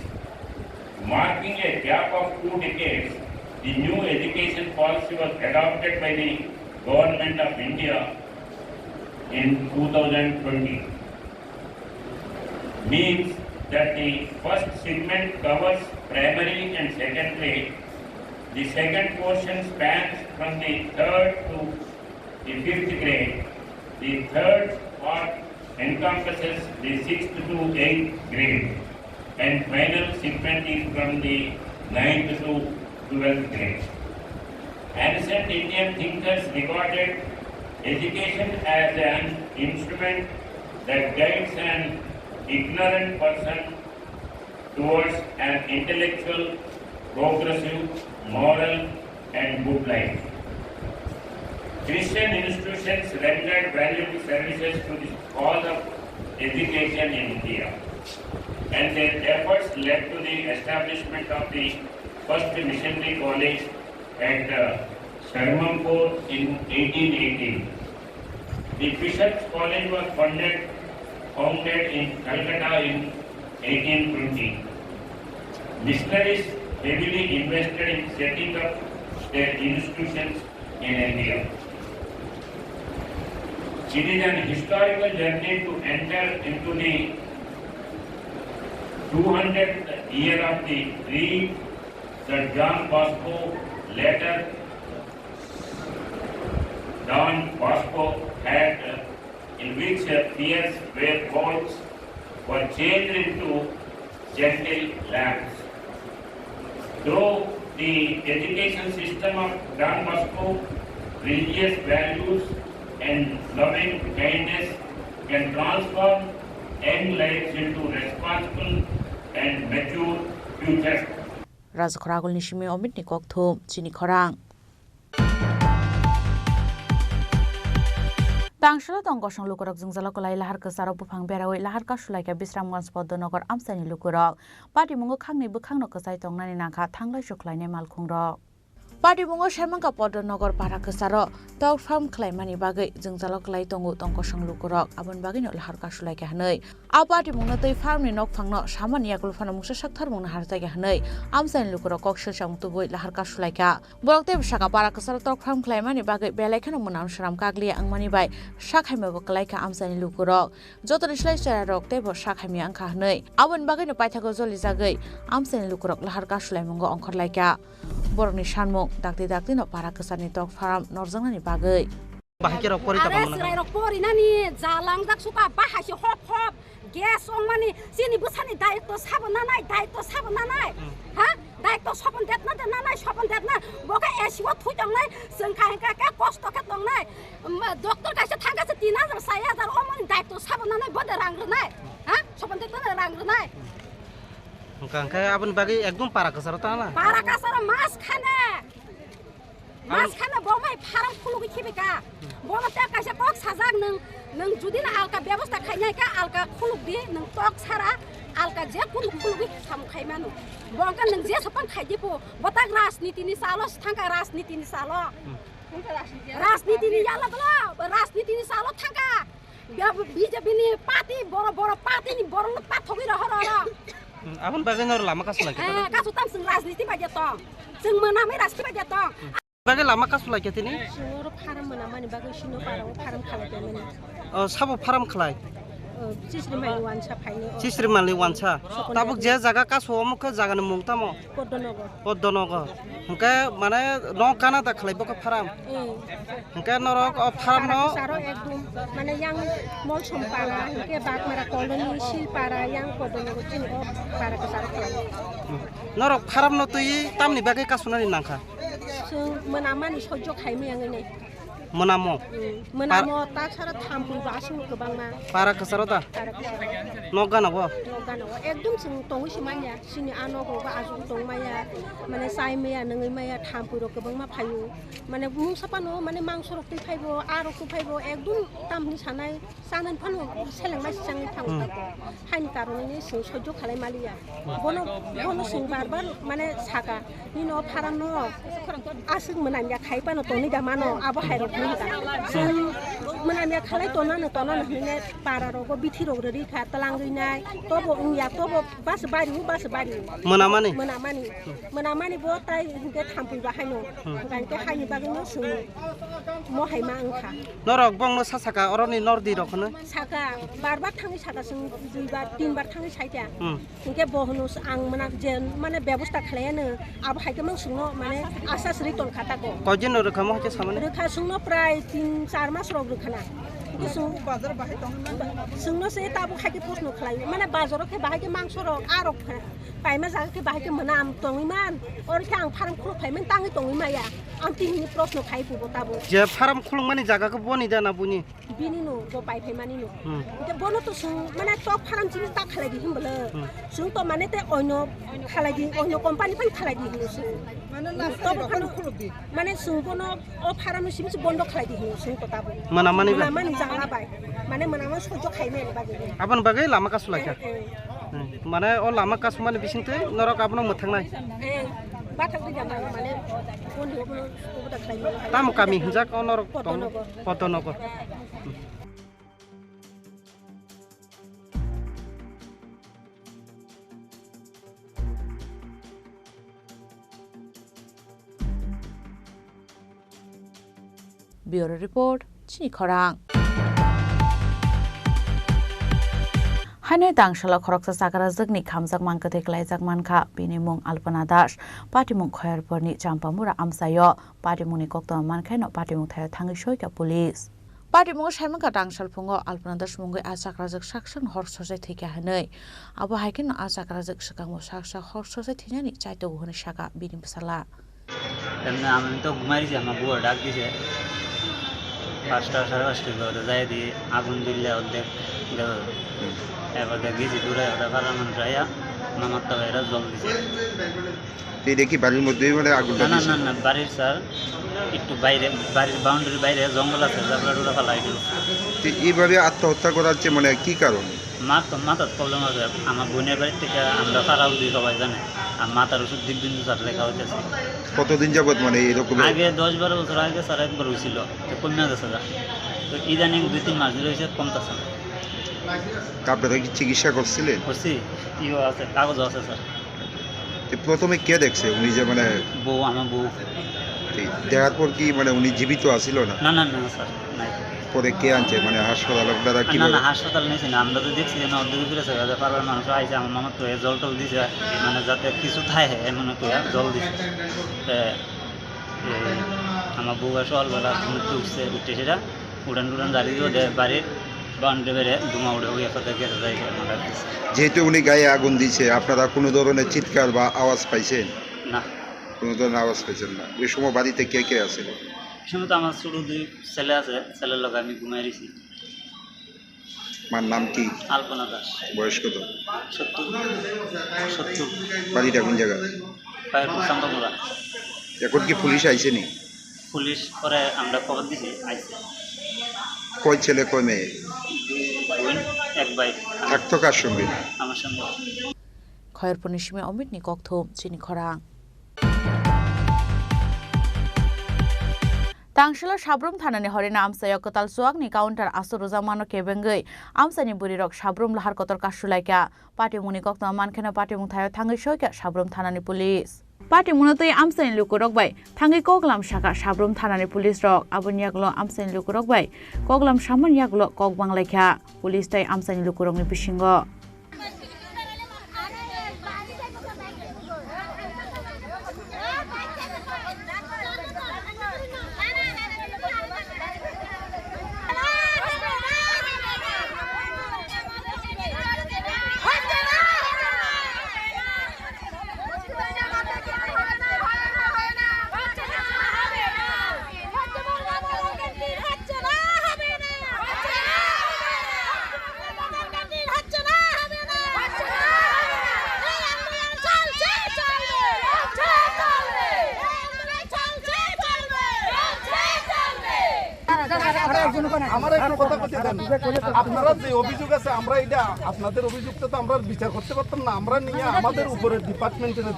Marking a gap of two decades, the new education policy was adopted by the Government of India in two thousand twenty. Means that the first segment covers primary and secondary, the second portion spans from the third to the fifth grade, the third part encompasses the sixth to eighth grade, and final segment is from the ninth to twelfth grade. Ancient Indian thinkers regarded education as an instrument that guides an ignorant person towards an intellectual, progressive, moral, and good life. Christian institutions rendered valuable services to the cause of education in India, and their efforts led to the establishment of the first missionary college at uh, Sharmampur in eighteen eighteen. The Bishop's College was funded, founded in Calcutta in eighteen twenty. Missionaries heavily invested in setting up their institutions in India. It is an historical journey to enter into the two hundredth year of the reign that John Bosco, later Don Bosco, had, in which fierce waves were changed into gentle lambs. Through the education system of Don Bosco, religious values and loving kindness can transform Young lives into responsible and mature future. Rajakhor agulni simi Omitni kokthum, chini khorang. Tangsalo tong kosong lukurok jwngjalo kwlai lahar kwcharo buphang berawi lahar kasulaikha Bisramganj Poddonogo amchaini lukurok. Patimungo khangni bwkhangno kwchai tongnani nangkha thanglai sukhlainai malkhungrok. Patimungo Saimankha Poddonogo para kwcharo tok farm khlaimani bagwi jwngjalo kwlai tongo tong kosong lukurok, aboni bagwino lahar kasulaikha hwnwi. A patimungno tei farmni nokphangno samani yagulo phano mungsa saktharmungno harjakya hwnwi amchaini lukurok kok swchamung tubui lahar kasulaikha. Borok teibo saka para kwcharo tok farm khlaimani bagwi belai kheno mwnam swnam kakliya wngmani bai sak hamyabo kwlaikha amchaini lukurok. Jotoni slai cherarok teibo sak hamya wngkha hwnwi aboni bagwino paithago jolijagwi amchaini lukurok lahar kasulaimungo ongkhorlaikha. Borokni sanmung dakti daktino para kwcharni tok farm norjaknani bagwi. Bahai khe rok pori tongma Are mwnakha. Chwrairok porinani jalangjak suka bahai se hop hop gas ongmani chini bwsani daitw sabo nanai, daitw sabo nanai. Hmm. Ha? Daitw sobon detna de nanai, sobon detna. Bo khe A C o thui tongnai, chwng kha hwnkha khe kosto khe tongnai. Um, doctor kaisa thangkha se tin hajar, sar hajar, omoni daitw sabo nanai, bo de rang rwnai. Ha? Sobon detna de rang rwnai. Hwnkha hwnkhe aboni bagwi ekdom para kwcharo tangla. Para kwcharo mas khane. Mas khana bo mai farm khulugwi khibi ka. Bono te kaisa kok sajak nwng, nwng judi na alka bebosta khainai ka alka khulugdi nwng tok sara alka je kunu khulugwi sam khaimano. Bo ka nwng je sapan khaidi po botak rajniti ni salo thangka rajniti ni salo. Hmm. Rajniti ni yala dolo rajniti ni salo thangka. B J P ni party boro boro party ni borok no pathogwi rohoro oro. Hmm, aboni bagwi noro lama kasu lai khe. Eh, kasu tam sing rajniti bai tong. Sing mwnamai rajniti bai tong. Bagwi lama kasu lai khe tini? Singoro farm mwnamani bagwi sino parao farm khalai khe mani. O, sabo farm khlai? O, Chisri mali wansa phaini o. Chisri mali wansa. Sokon tabuk je jaga kasu omo khe jagani mung tamo? Poddonogo. Poddonogo. Hwnkhe mane no gana da khlai bo khe farm? Eh. Hwnkhe norok o farm no? Para kwcharo ekdom mane yang Molsom para, hwnkhe Bagmara colony, Silpara, yang Poddonogo chini o para kwcharo khlai. Hmm. Norok farm no twi tamni bagwi kasunani nangkha? Chwng mwnamani sojjo khaimani wngwi nai. Mwnamo? Mm, mwnamo, ta sara thampui bo aswk kwbangma. Para kwcharo da? Para kwcharo. Nok gana bo? Nok gana bo. Ekdom chwng tongwi se manya. Chini a nogo bo aswk tong maya. Mane chai maya, nungwi maya, thampui rok kwbangma phaio. Mane mungsa phano, mane mangso rok twi phaibo, a rok twi phaibo, ekdom tamni sanai. Chanani phano seleng bai se changwi thango. Hmm. Haini karonwi chwng sojjo khalai maliya. Bono, bono chwng bar bar mane saka, "Nini o pharam no aswk mwnamya khai phano tonwi da mano, abo hai rok hinwi da." Chwng mwnamya khalai tonano, tonano hinwi para rogo bithi rok rwrwi kha, twlangwi nai, tobo wngya, tobo bas bari, bas bari. Mwnamani? Mwnamani. Mwnamani bo tai hinkhe thampui bahaino. Hmm. Hinkhe haini bagwino chwng mo hai ma wngkha. Norok bongno sa saka oroni nordi rok hwno? Saka, bar bar thangwi saka chwng, dui bar, tin bar thangwi saikha. Hmm. Hinkhe bo hwno ang mwnam je mane bebosta khlaiano, abo hai khe mang chwngno mane asa sri tongkha tako. Koi din no rwkha mo hai khe samani? Rwkha chwngno prai tin char mas rok rwkhana. Hinkhe chwng, chwngno se tabuk hai khe proshno khlai mane bazaro khe bahai khe mangso rok a rok kha. Paima jaga khe bahai khe mwnam tongwi man, oro khe ang farm khuluk phaimani tangwi tongwi maya, ang tini hwnwi proshno khai phubo tabuk. Je farm khulukmani jaga khe boni da na buni? Bini no, bo pai phaimani no. Hmm. Hwnkhe bono to chwng mane tok farm chini ta khalai di hinbwle. Hmm. Chwng to mane te oino khalai di, oino company phano khalai di hinwi chwng. Mane last to time bokhano khuluk di. Mane chwng bono o farm no simi se bondo khalai di hinwi chwng to tabuk. Mwnamani ba? Mwnamani jala bai. Mane mwnamani sojjo khai mani bagwi. Aboni bagwi lama kasu lai kha? Eh, eh. Hmm. Mane o lama kasumani bisingtwi norok abono mwthangnai? Eh, bathak di jama mane bondo bono obo da khlai mano. Tamo kami hinjak o norok tong? Poddonogo. Poddonogo. Bureau Report, Chini Khorang. Haino tangsalo khoroksa chakrajwkni khamjak man kwthwi klaijak mankha, bini mung Alpana Das, patimung Khoyarporni Champamura amchaio, patimungni koktwma mankhaino patimung thaio thangwi soikha police. Patimungo saimankha tangsal phungo Alpana Das mungwi a chakrajwk saksa hor sosai thwikha hwnwi. Abo hai kheno a chakrajwk swkangbo saksa hor sosai thwinani chaitogo hwnwi sakha bini bwsala. এমনি আমি তো ঘুমাই দিছি, আমার বউ ডাক দিছে। পাঁচটা, সাড়ে পাঁচটার মধ্যে যাই দিয়ে আগুন দিলে অর্ধেক গেল। এবার দেখি যে দূরে ওরা পাড়ার মানুষ আইয়া মামার তো এরা জল দিছে। তো এটা কি বাড়ির মধ্যেই মানে আগুনটা না, না, দিয়েছিল? না, না, বাড়ির স্যার একটু বাইরে, বাড়ির বাউন্ডারির বাইরে জঙ্গল আছে, জাবলা টুলা ফালাই দিল। তো এইভাবে আত্মহত্যা করার যে মানে কি কারণ? মার তো মাথার প্রবলেম আছে। আমার বোনের বাড়ি থেকে আমরা ফারাউদ্দি সবাই জানে। আর মাথার ওষুধ দিব্যেন্দু স্যার লেখা হইতেছে। কতদিন যাবত মানে এরকম? আগে দশ বারো বছর আগে স্যার একবার হয়েছিল, তো কমে গেছে যা। তো ইদানিং দুই তিন মাস ধরে হয়েছে, কমতেছে না। তা আপনারা কি চিকিৎসা করছিলেন? করছি, ইও আছে, কাগজও আছে স্যার। তো প্রথমে কে দেখছে উনি যে মানে? বউ, আমার বউ। তো দেখার পর কি মানে উনি জীবিত আছিল না? না, না, না, স্যার, নাই। পরে কে আনছে মানে হাসপাতাল আপনারা কি না, না, বলে? হাসপাতাল নিয়েছি না, আমরা তো দেখছি যে না, অর্ধেক ফিরে আছে, পাড়ার মানুষ আইছে, আমার মামার তো জল টল দিছে, মানে যাতে কিছু থাকে এমন করে জল দিছে। তে, এ, আমার বউ আর সকালবেলা ঘুম থেকে উঠছে, উঠে সেটা উড়ান টুড়ান জ্বালিয়ে দিয়ে বাড়ির বাউন্ডারি বেড়ে ধোঁয়া উড়ে ওই একটা গেছে যাই করে মারা গেছে। যেহেতু উনি গায়ে আগুন দিছে, আপনারা কোনো ধরনের চিৎকার বা আওয়াজ পাইছেন? না। কোনো ধরনের আওয়াজ পাইছেন না। ওই সময় বাড়িতে কে কে আছে? শুধু তো আমার ছোট দুই ছেলে আছে, ছেলের লগে আমি ঘুমাই রয়েছি। মার নাম কি? আলপনা দাস। বয়স কত? সত্তর। সত্তর। বাড়িটা কোন জায়গা? পায়ের চান্দমুড়া। এখন কি পুলিশ আইছে নি? পুলিশ পরে আমরা খবর দিছি, আইছে। কয় ছেলে, কয় মেয়ে? দুই বোন, এক ভাই। থাকতো কার সঙ্গে? আমার সঙ্গে। Khairpurni simi Omitni kokthum chini khorang. Tangsilo Sabrum thanani horina amchaio kwtal chuakni counter aswk rwjakmano kebengwi amchaini bwrwirok Sabrum lahar kotor kasulaikha. Patimungni koktwma mankheno patimung thaio thangwi soikha Sabrum thanani police. Patimungno twi amchaini lukurok bai thangwi koklam sakha Sabrum thanani police rok. Aboni yagulo amchaini lukurok bai koklam samani yagulo kok banglaikha police tei amchaini lukurokni bisingo. আমার একটু কথা কইতে দেন। আপনারা যে অভিযোগ আছে, আমরা এটা আপনাদের অভিযোগটা তো আমরা বিচার করতে পারতাম না, আমরা নিয়ে আমাদের উপরে ডিপার্টমেন্টে দেব।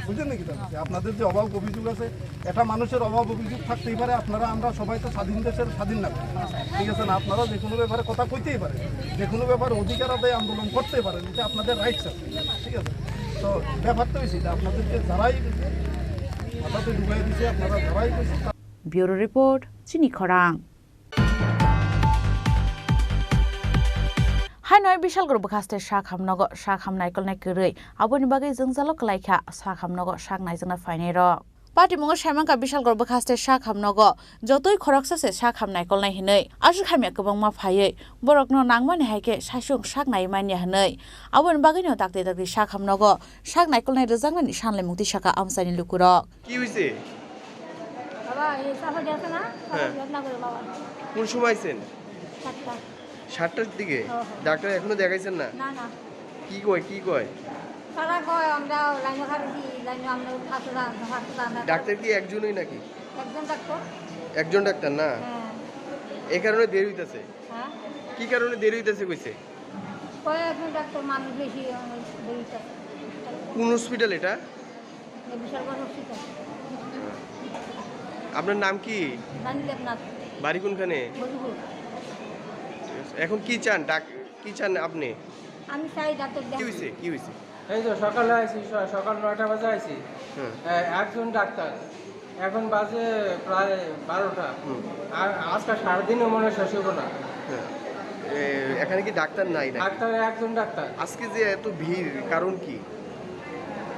বুঝলেন নাকি দাদা? যে আপনাদের যে অভাব অভিযোগ আছে, এটা মানুষের অভাব অভিযোগ থাকতেই পারে, আপনারা আমরা সবাই তো স্বাধীন দেশের স্বাধীন নাগরিক, ঠিক আছে না? আপনারা যে কোনো ব্যাপারে কথা কইতেই পারেন, যে কোনো ব্যাপারে অধিকার আদায় আন্দোলন করতেই পারেন, এটা আপনাদের রাইটস আছে, ঠিক আছে? তো ব্যাপারটা হয়েছে যে আপনাদেরকে যারাই মাথাতে ঢুকাই দিছে, আপনারা যারাই কইছে, Bureau Report, Chini Khorang. Hainoi Bishalgarh bwkhaste sak ham nogo sak ham naikolnai kwrwi, aboni bagwi jwngjalo kwlaikha sak ham nogo sak naijakna phainairok. Patimungo saimankha Bishalgarh bwkhaste sak ham nogo jotoi khoroksa se sak ham naikolnai hinwi aswk hamya kwbangma phaiwi borokno nangmani hai khe saichung sak nai manya hinwi. Aboni bagwino dakti dakti sak ham nogo sak naikolnai rwjaknani sanlaimung twi sakha amchaini lukurok. কি হইছে? বাবা, এই সাফা গেছে না? সাফা হ্যাঁ। গেছে না করে বাবা। কোন সময় আইছেন? সাতটা। সাতটার দিকে? হ্যাঁ, হ্যাঁ। ডাক্তার এখনো দেখাইছেন না? না, না। কি কয়, কি কয়? তারা কয়, "আমরা লাইনে খাবে কি? লাইনে আমরা ফাঁসে যান, ফাঁসে যান না।" ডাক্তার কি একজনই নাকি? একজন ডাক্তার। একজন ডাক্তার না? হ্যাঁ। এই কারণে দেরি হইতাছে? হ্যাঁ। কি কারণে দেরি হইতাছে কইছে? কয় একজন ডাক্তার মানুষ বেশি, অনেক দেরি হইতাছে। কোন হসপিটাল এটা? এই বিশালগড় হসপিটাল। আপনার নাম কি? রানী দেবনাথ। বাড়ি কোনখানে? মধুপুর। এখন কি চান? ডাক-, কি চান আপনি? আমি চাই ডাক্তার কি দেখ- হইছে? কি হইছে? এই তো সকালে আইছি, স-, সকাল নয়টা বাজে আইছি। হুম। এ, একজন ডাক্তার, এখন বাজে প্রায় বারোটা। হুম। আর আজকে সারাদিনও মনে হয় শেষ হইব না। হ্যাঁ। এ, এখানে কি ডাক্তার নাই নাকি? ডাক্তার একজন ডাক্তার। আজকে যে এত ভিড়, কারণ কি?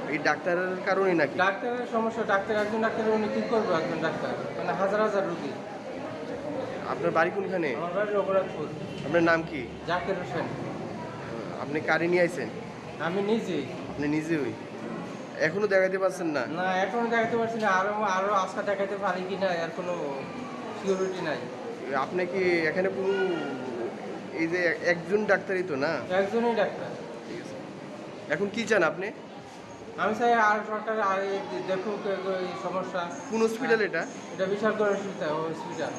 এই ডাক্তারের কারণে নাকি? ডাক্তারের সমস্যা, ডাক্তার একজন ডাক্তার, উনি কি করবো একজন ডাক্তার? মানে হাজার হাজার রুগী। আপনার বাড়ি কোনখানে? আমার বাড়ি রঘুনাথপুর। আপনার নাম কি? জাকির হোসেন। আপনি কারে নিয়ে আইছেন? আমি নিজেই। আপনি নিজেই? এখনো দেখাইতে পারছেন না? না, এখনো দেখাইতে পারছি না। আরো, আরো আজকে দেখাইতে পারি কি না, এর কোনো সিওরিটি নাই। আপনি কি এখানে কোনো, এই যে একজন ডাক্তারই তো না? একজনই ডাক্তার। ঠিক আছে। এখন কি চান আপনি? আমি চাই আর সরকার আগে দেখুক এই সমস্যা। কোন হসপিটাল এটা? এটা বিশালগড় হসপিটাল, হসপিটাল।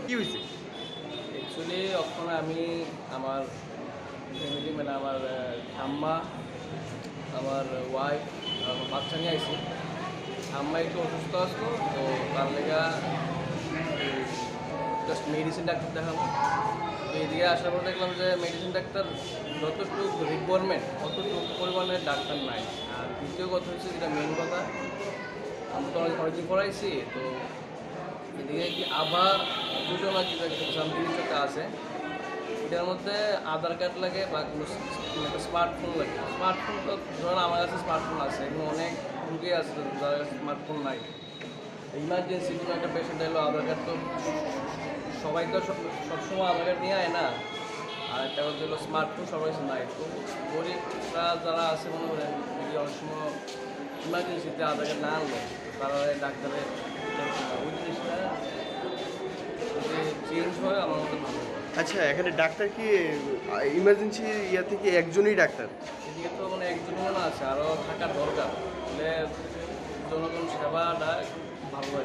কি হয়েছে? অ্যাকচুয়ালি, ওখানে আমি আমার ফ্যামিলি, মানে আমার, আহ, ঠাম্মা, আমার ওয়াইফ, আমার বাচ্চা নিয়ে আইছি। ঠাম্মা একটু অসুস্থ আসলো, তো তার লেগা জাস্ট মেডিসিন ডাক্তার দেখাবো। তো এদিকে আসার পর দেখলাম যে মেডিসিন ডাক্তার যতটুকু রিকোয়ারমেন্ট, অতটুকু পরিমাণে ডাক্তার নাই। আর দ্বিতীয় কথা হচ্ছে, যেটা মেন কথা, আমি তো অনেক, অনেকদিন পড়াইছি, তো এদিকে কি আবার দুটো না কিছু একটা সামথিং কিছু একটা আছে, এটার মধ্যে আধার কার্ড লাগে বা কোনো স-, একটা স্মার্টফোন লাগে। স্মার্টফোন তো, ধরেন, আমার কাছে স্মার্টফোন আছে, এখন অনেক রুগী আছে যাদের কাছে স্মার্টফোন নাই। ইমার্জেন্সি কোনো একটা পেশেন্ট এলো, আধার কার্ড তো সবাই তো সব, সবসময় আধার কার্ড নিয়ে আয় না। আর একটা কথা হলো, স্মার্টফোন সবার কাছে নাই। তো গরিবরা যারা আছে, মনে করেন, যদি অনেক সময় ইমার্জেন্সিতে আধার কার্ড না আনলে, তারা ডাক্তারের ওই জিনিসটা যদি চেঞ্জ হয়, আমার মতে ভালো হয়। আচ্ছা, এখানে ডাক্তার কি, আহ, ইমার্জেন্সি ইয়া থেকে একজনই ডাক্তার? এদিকে তো মানে একজনই মনে আছে, আরও থাকার দরকার। তাহলে জনগণ সেবাটা ভালো হয়,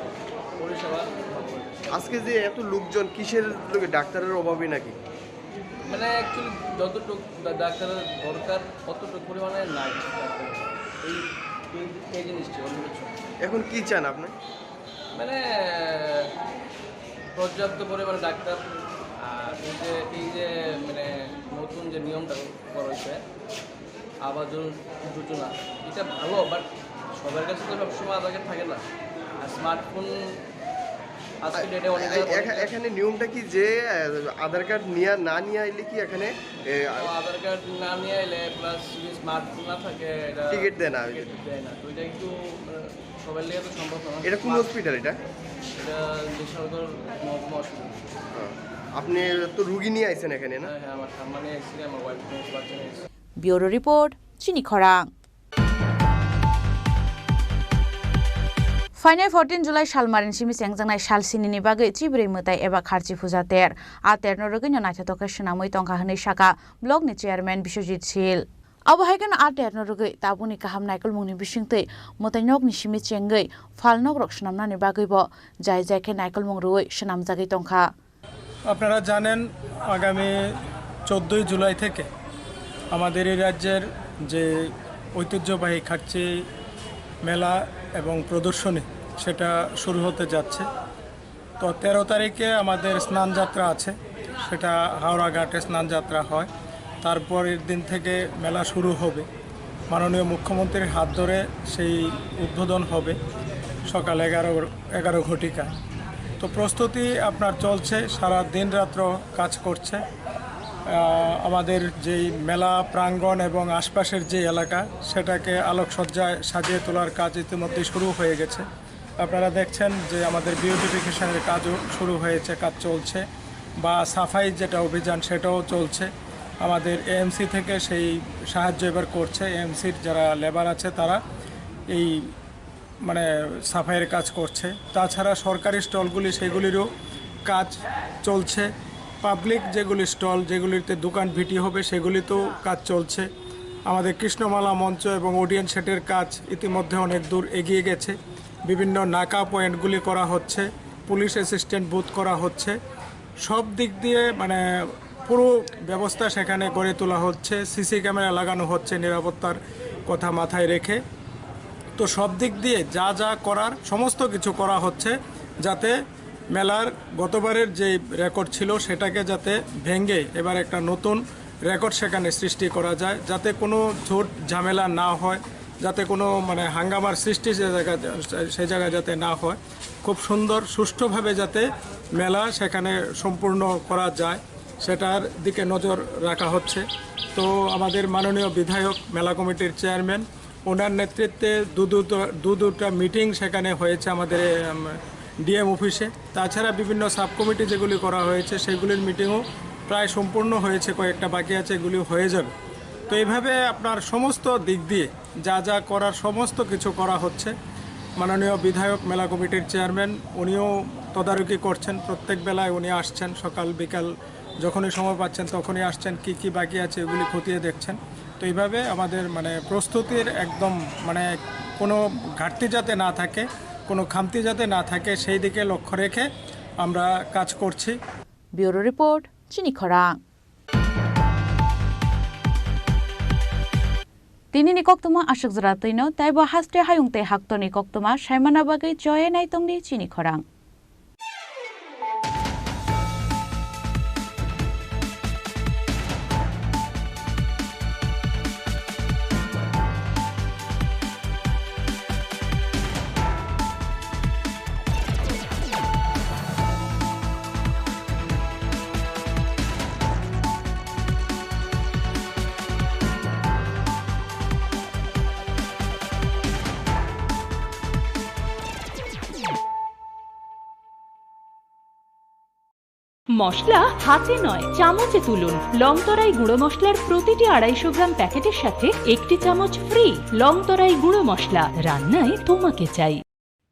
পরিষেবা ভালো হয়। আজকে যে এত লোকজন, কিসের লোকে? ডাক্তারের অভাবে নাকি? মানে, অ্যাকচুয়ালি যতটুকু ডা-, ডাক্তারের দরকার, অতটুকু পরিমাণে নাই ডাক্তার। এই, এই, এই জিনিসটি অন্য কিছু না। এখন কি চান আপনি? মানে, পর্যাপ্ত পরিমাণে ডাক্তার, আর এই যে, এই যে, মানে, নতুন যে নিয়মটা করা হয়েছে, আবাস যোজ-, যোজনা, এটা ভালো, বাট সবার কাছে তো সবসময় আধার কার্ড থাকে না। আর স্মার্টফোন আজকে ডেটে অনেক এ-, এখা-, এখানে নিয়মটা কি যে, আহ, আধার কার্ড নিয়ে, না নিয়ে আইলে কি এখানে, এ, আ- আধার কার্ড না নিয়ে আইলে, প্লাস যদি স্মার্টফোন না থাকে, এটা টিকিট দেয় না। টিকিট দেয় না। তো এটা একটু, আহ, সবার লেগে তো সম্ভব না। এটা কোন হসপিটাল এটা? এটা বিশালগড় মহকুমা হসপিটাল। হ্যাঁ। আপনি তো রুগী নিয়ে আইছেন এখানে, না? হ্যাঁ, হ্যাঁ, আমার ঠাম্মা নিয়ে আইছি, আমার ওয়াইফ নিয়ে আইছি, বাচ্চা নিয়ে আইছি। Bureau Report, Chini Khorang. Phainai fourteen July salmarin simi chengjaknai sal sinini bagwi chibrwi mwtai eba kharchi puja ter. A terno rwgwino naithotok khe swnamwi tongkha hwnwi sakha blockni chairman Biswajit Sil. Abo hai kheno a terno rwgwi tabukni kaham naikolmungni bisingtwi mwtai nokni simi chengwi phalnokrok swnamnani bagwibo jai jai khe naikolmung rwui swnamjagwi tongkha. আপনারা জানেন, আগামী চোদ্দোই জুলাই থেকে আমাদের এই রাজ্যের যে ঐতিহ্যবাহী খাচ্চি মেলা এবং প্রদর্শনী, সেটা শুরু হতে যাচ্ছে। তো তেরো তারিখে আমাদের স্নানযাত্রা আছে, সেটা হাওড়া ঘাটে স্নানযাত্রা হয়। তারপরের দিন থেকে মেলা শুরু হবে। মাননীয় মুখ্যমন্ত্রীর হাত ধরে সেই উদ্বোধন হবে সকাল এগারো, এগারো ঘটিকা। তো প্রস্তুতি আপনার চলছে, সারা দিন রাত্র কাজ করছে। আহ, আমাদের যেই মেলা প্রাঙ্গণ এবং আশপাশের যে এলাকা, সেটাকে আলোকসজ্জায় সাজিয়ে তোলার কাজ ইতিমধ্যেই শুরু হয়ে গেছে। আপনারা দেখছেন যে আমাদের বিউটিফিকেশনের কাজও শুরু হয়েছে, কাজ চলছে, বা সাফাই যেটা অভিযান, সেটাও চলছে। আমাদের এএমসি থেকে সেই সাহায্য এবার করছে, এএমসির যারা লেবার আছে, তারা এই মানে সাফাইয়ের কাজ করছে। তাছাড়া সরকারি স্টলগুলি, সেগুলিরও কাজ চলছে। পাবলিক যেগুলি স্টল, যেগুলিতে দোকান ভিটি হবে, সেগুলিতেও কাজ চলছে। আমাদের কৃষ্ণমালা মঞ্চ এবং ওডিয়ন সেটের কাজ ইতিমধ্যে অনেক দূর এগিয়ে গেছে। বিভিন্ন নাকা পয়েন্টগুলি করা হচ্ছে, পুলিশ অ্যাসিস্ট্যান্ট বুথ করা হচ্ছে। সব দিক দিয়ে মানে পুরো ব্যবস্থা সেখানে গড়ে তোলা হচ্ছে, সিসি ক্যামেরা লাগানো হচ্ছে নিরাপত্তার কথা মাথায় রেখে। তো সব দিক দিয়ে যা যা করার সমস্ত কিছু করা হচ্ছে, যাতে মেলার গতবারের যে রেকর্ড ছিল সেটাকে যাতে ভেঙে এবার একটা নতুন রেকর্ড সেখানে সৃষ্টি করা যায়, যাতে কোনো ঝুট ঝামেলা না হয়, যাতে কোনো মানে হাঙ্গামার সৃষ্টি সে জায়গা, সে জায়গায় যাতে না হয়। খুব সুন্দর সুষ্ঠুভাবে যাতে মেলা সেখানে সম্পূর্ণ করা যায়, সেটার দিকে নজর রাখা হচ্ছে। তো আমাদের মাননীয় বিধায়ক, মেলা কমিটির চেয়ারম্যান, ওনার নেতৃত্বে দু দুটো, দু দুটা মিটিং সেখানে হয়েছে আমাদের, উম, ডিএম অফিসে। তাছাড়া বিভিন্ন সাব কমিটি যেগুলি করা হয়েছে, সেগুলির মিটিংও প্রায় সম্পূর্ণ হয়েছে, কয়েকটা বাকি আছে, এগুলি হয়ে যাবে। তো এইভাবে আপনার সমস্ত দিক দিয়ে যা যা করার সমস্ত কিছু করা হচ্ছে। মাননীয় বিধায়ক, মেলা কমিটির চেয়ারম্যান, উনিও তদারকি করছেন, প্রত্যেক বেলায় উনি আসছেন, সকাল বিকাল যখনই সময় পাচ্ছেন তখনই আসছেন, কি কি বাকি আছে এগুলি খতিয়ে দেখছেন। তো এইভাবে আমাদের মানে প্রস্তুতির একদম মানে কোনো ঘাটতি যাতে না থাকে, কোনো খামতি যাতে না থাকে, সেই দিকে লক্ষ্য রেখে আমরা কাজ করছি। Bureau report, Chini Khorang. Tini ni koktwma aswk jora twino, taibo haste hayung tei haktorni koktwma saimana bagwi choye naitongdi chini khorang. মশলা হাতে নয়, চামচে তুলুন। লং তরাই গুঁড়ো মশলার প্রতিটি আড়াইশো গ্রাম প্যাকেটের সাথে একটি চামচ ফ্রি। লং তরাই গুঁড়ো মশলা, রান্নায় তোমাকে চাই।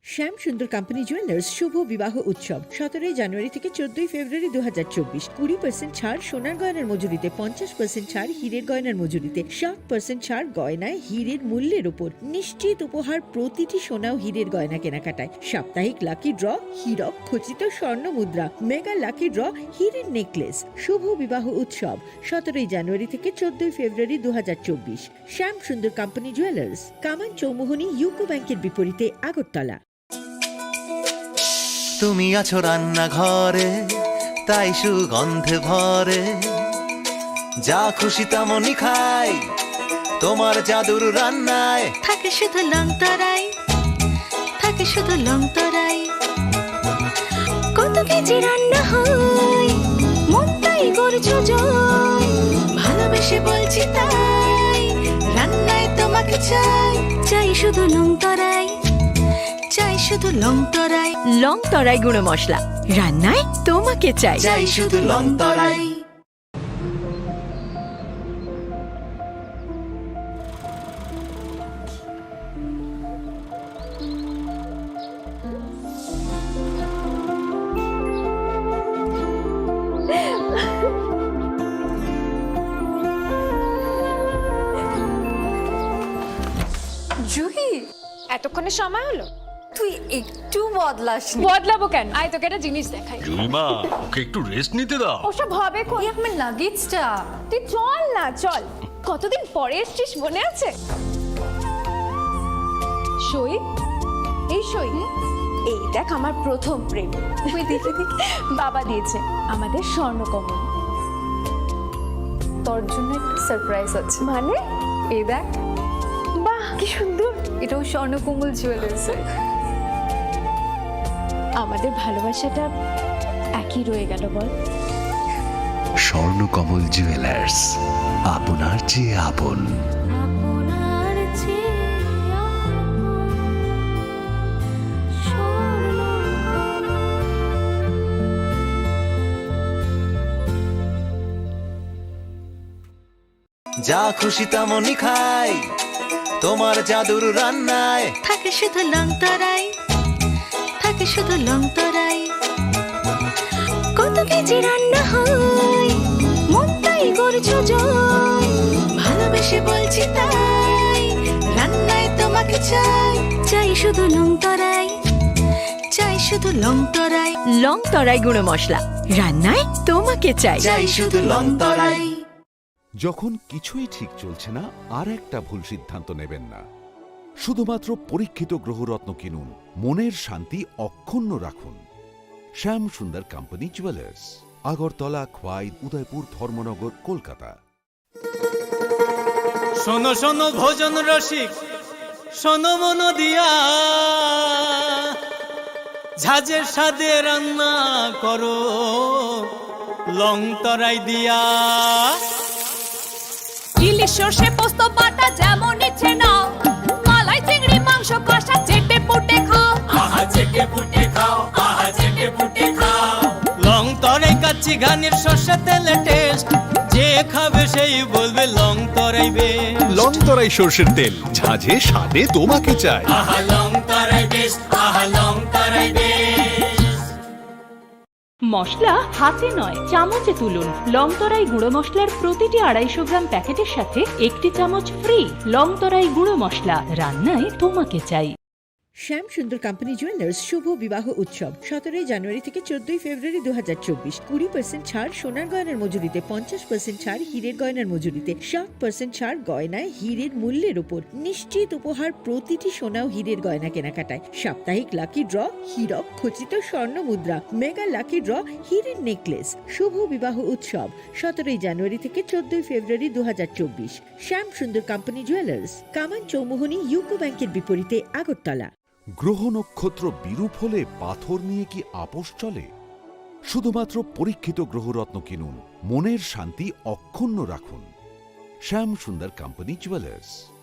শ্যাম সুন্দর কোম্পানি জুয়েলার্স শুভ বিবাহ উৎসব সতেরোই জানুয়ারি থেকে চোদ্দই ফেব্রুয়ারি দু হাজার চব্বিশ। কুড়ি পার্সেন্ট ছাড় সোনার গয়নার মজুরিতে, পঞ্চাশ পার্সেন্ট ছাড় হীরের গয়নার মজুরিতে, ষাট পার্সেন্ট ছাড় গয়নায় হীরের মূল্যের উপর। নিশ্চিত উপহার প্রতিটি সোনা ও হীরের গয়না কেনাকাটায়। সাপ্তাহিক লাকি ড্র, হীরক খচিত স্বর্ণ মুদ্রা, মেগা লাকি ড্র, হীরের নেকলেস। শুভ বিবাহ উৎসব সতেরোই জানুয়ারি থেকে চোদ্দই ফেব্রুয়ারি দু হাজার চব্বিশ। শ্যাম সুন্দর কোম্পানি জুয়েলার্স, কামান চৌমুহনী ইউকো ব্যাংকের বিপরীতে, আগরতলা। তুমি আছো রান্নাঘরে, তাই সুগন্ধে ভরে। যা খুশি তেমনই খাই, তোমার জাদুর রান্নায়। থাকে শুধু লং তরাই, থাকে শুধু লং তরাই। কত কেজি রান্না হয়, মনটাই করছো জয়। ভালোবেসে বলছি তাই, রান্নায় তোমাকে চাই। চাই শুধু লং তরাই, চাই শুধু লং তরাই। লং তরাই গুঁড়ো মশলা, রান্নায় তোমাকে চাই। চাই শুধু লং তরাই। জুহি, এতক্ষণে সময় হলো? তুই একটু বদলাসনি। বদলাবো কেন? আয়, তোকে একটা জিনিস দেখাই। জুইমা, ওকে একটু রেস্ট নিতে দাও। ওসব হবে কোন? এই আমার লাগেজটা। তুই চল না, চল। কতদিন পরে এসছিস, মনে আছে? সই, এই সই। এই দেখ, আমার প্রথম প্রেম। ওই দেখে দেখে বাবা দিয়েছে আমাদের স্বর্ণকমল। তোর জন্য একটা সারপ্রাইজ আছে। মানে? এই দেখ। বাহ, কি সুন্দর। এটাও স্বর্ণকমল জুয়েলার্সের। আমাদের ভালোবাসাটা একই রয়ে গেল, বল? স্বর্ণকমল জুয়েলার্স, আপনার চেয়ে আপন। আপনার চেয়ে আপন। যা খুশি তেমনই খাই, তোমার জাদুর রান্নায়। থাকে শুধু লং তরাই, থাকে শুধু লং তরাই। কত কেজি রান্না হয়, মনটাই করছো জয়। ভালোবেসে বলছি তাই, রান্নায় তোমাকে চাই। চাই শুধু লং তরাই, চাই শুধু লং তরাই। লং তরাই গুঁড়ো মশলা, রান্নায় তোমাকে চাই। চাই শুধু লং তরাই। যখন কিছুই ঠিক চলছে না, আর একটা ভুল সিদ্ধান্ত নেবেন না। শুধুমাত্র পরীক্ষিত গ্রহরত্ন কিনুন, মনের শান্তি অক্ষুণ্ণ রাখুন। শ্যাম সুন্দর কোম্পানি জুয়েলার্স, আগরতলা, খোয়াই, উদয়পুর, ধর্মনগর, কলকাতা। শোনো শোনো ভোজন রসিক, শোনো মন দিয়া, ঝাঁঝের স্বাদে রান্না করো লং তরাই দিয়া। ইলিশ সর্ষে পোস্ত বাটা যেমন ইচ্ছে নাও, মালাই চিংড়ি মাংস কষা চেটে পুটে খাও। আহা চেটে পুটে খাও, আহা চেটে পুটে খাও। লং তরাই কাচ্চি ঘানির সর্ষে তেলে টেস্ট, যে খাবে সেই বলবে লং তরাই বেস্ট। লং তরাই সর্ষের তেল, ঝাঁঝে স্বাদে তোমাকে চাই। আহা লং তরাই বেস্ট, আহা লং তরাই বেস্ট। মশলা হাতে নয়, চামচে তুলুন। লং তরাই গুঁড়ো মশলার প্রতিটি আড়াইশো গ্রাম প্যাকেটের সাথে একটি চামচ ফ্রি। লং তরাই গুঁড়ো মশলা, রান্নায় তোমাকে চাই। শ্যাম সুন্দর কোম্পানি জুয়েলার্স শুভ বিবাহ উৎসব সতেরোই জানুয়ারি থেকে চোদ্দই ফেব্রুয়ারি দু হাজার চব্বিশ। কুড়ি পার্সেন্ট ছাড় সোনার গয়নার মজুরিতে, পঞ্চাশ পার্সেন্ট ছাড় হীরের গয়নার মজুরিতে, সাত পার্সেন্ট ছাড় গয়নায় হীরের মূল্যের উপর। নিশ্চিত উপহার প্রতিটি সোনা ও হীরের গয়না কেনাকাটায়। সাপ্তাহিক লাকি ড্র, হীরক খচিত স্বর্ণ মুদ্রা, মেগা লাকি ড্র, হীরের নেকলেস। শুভ বিবাহ উৎসব সতেরোই জানুয়ারি থেকে চোদ্দই ফেব্রুয়ারি দু হাজার চব্বিশ। শ্যাম সুন্দর কোম্পানি জুয়েলার্স, কামান চৌমুহনী ইউকো ব্যাংকের বিপরীতে আগরতলা। গ্রহ নক্ষত্র বিরূপ হলে পাথর নিয়ে কি আপোষ চলে? শুধুমাত্র পরীক্ষিত গ্রহরত্ন কিনুন, মনের শান্তি অক্ষুণ্ণ রাখুন। শ্যাম সুন্দর কোম্পানি জুয়েলার্স।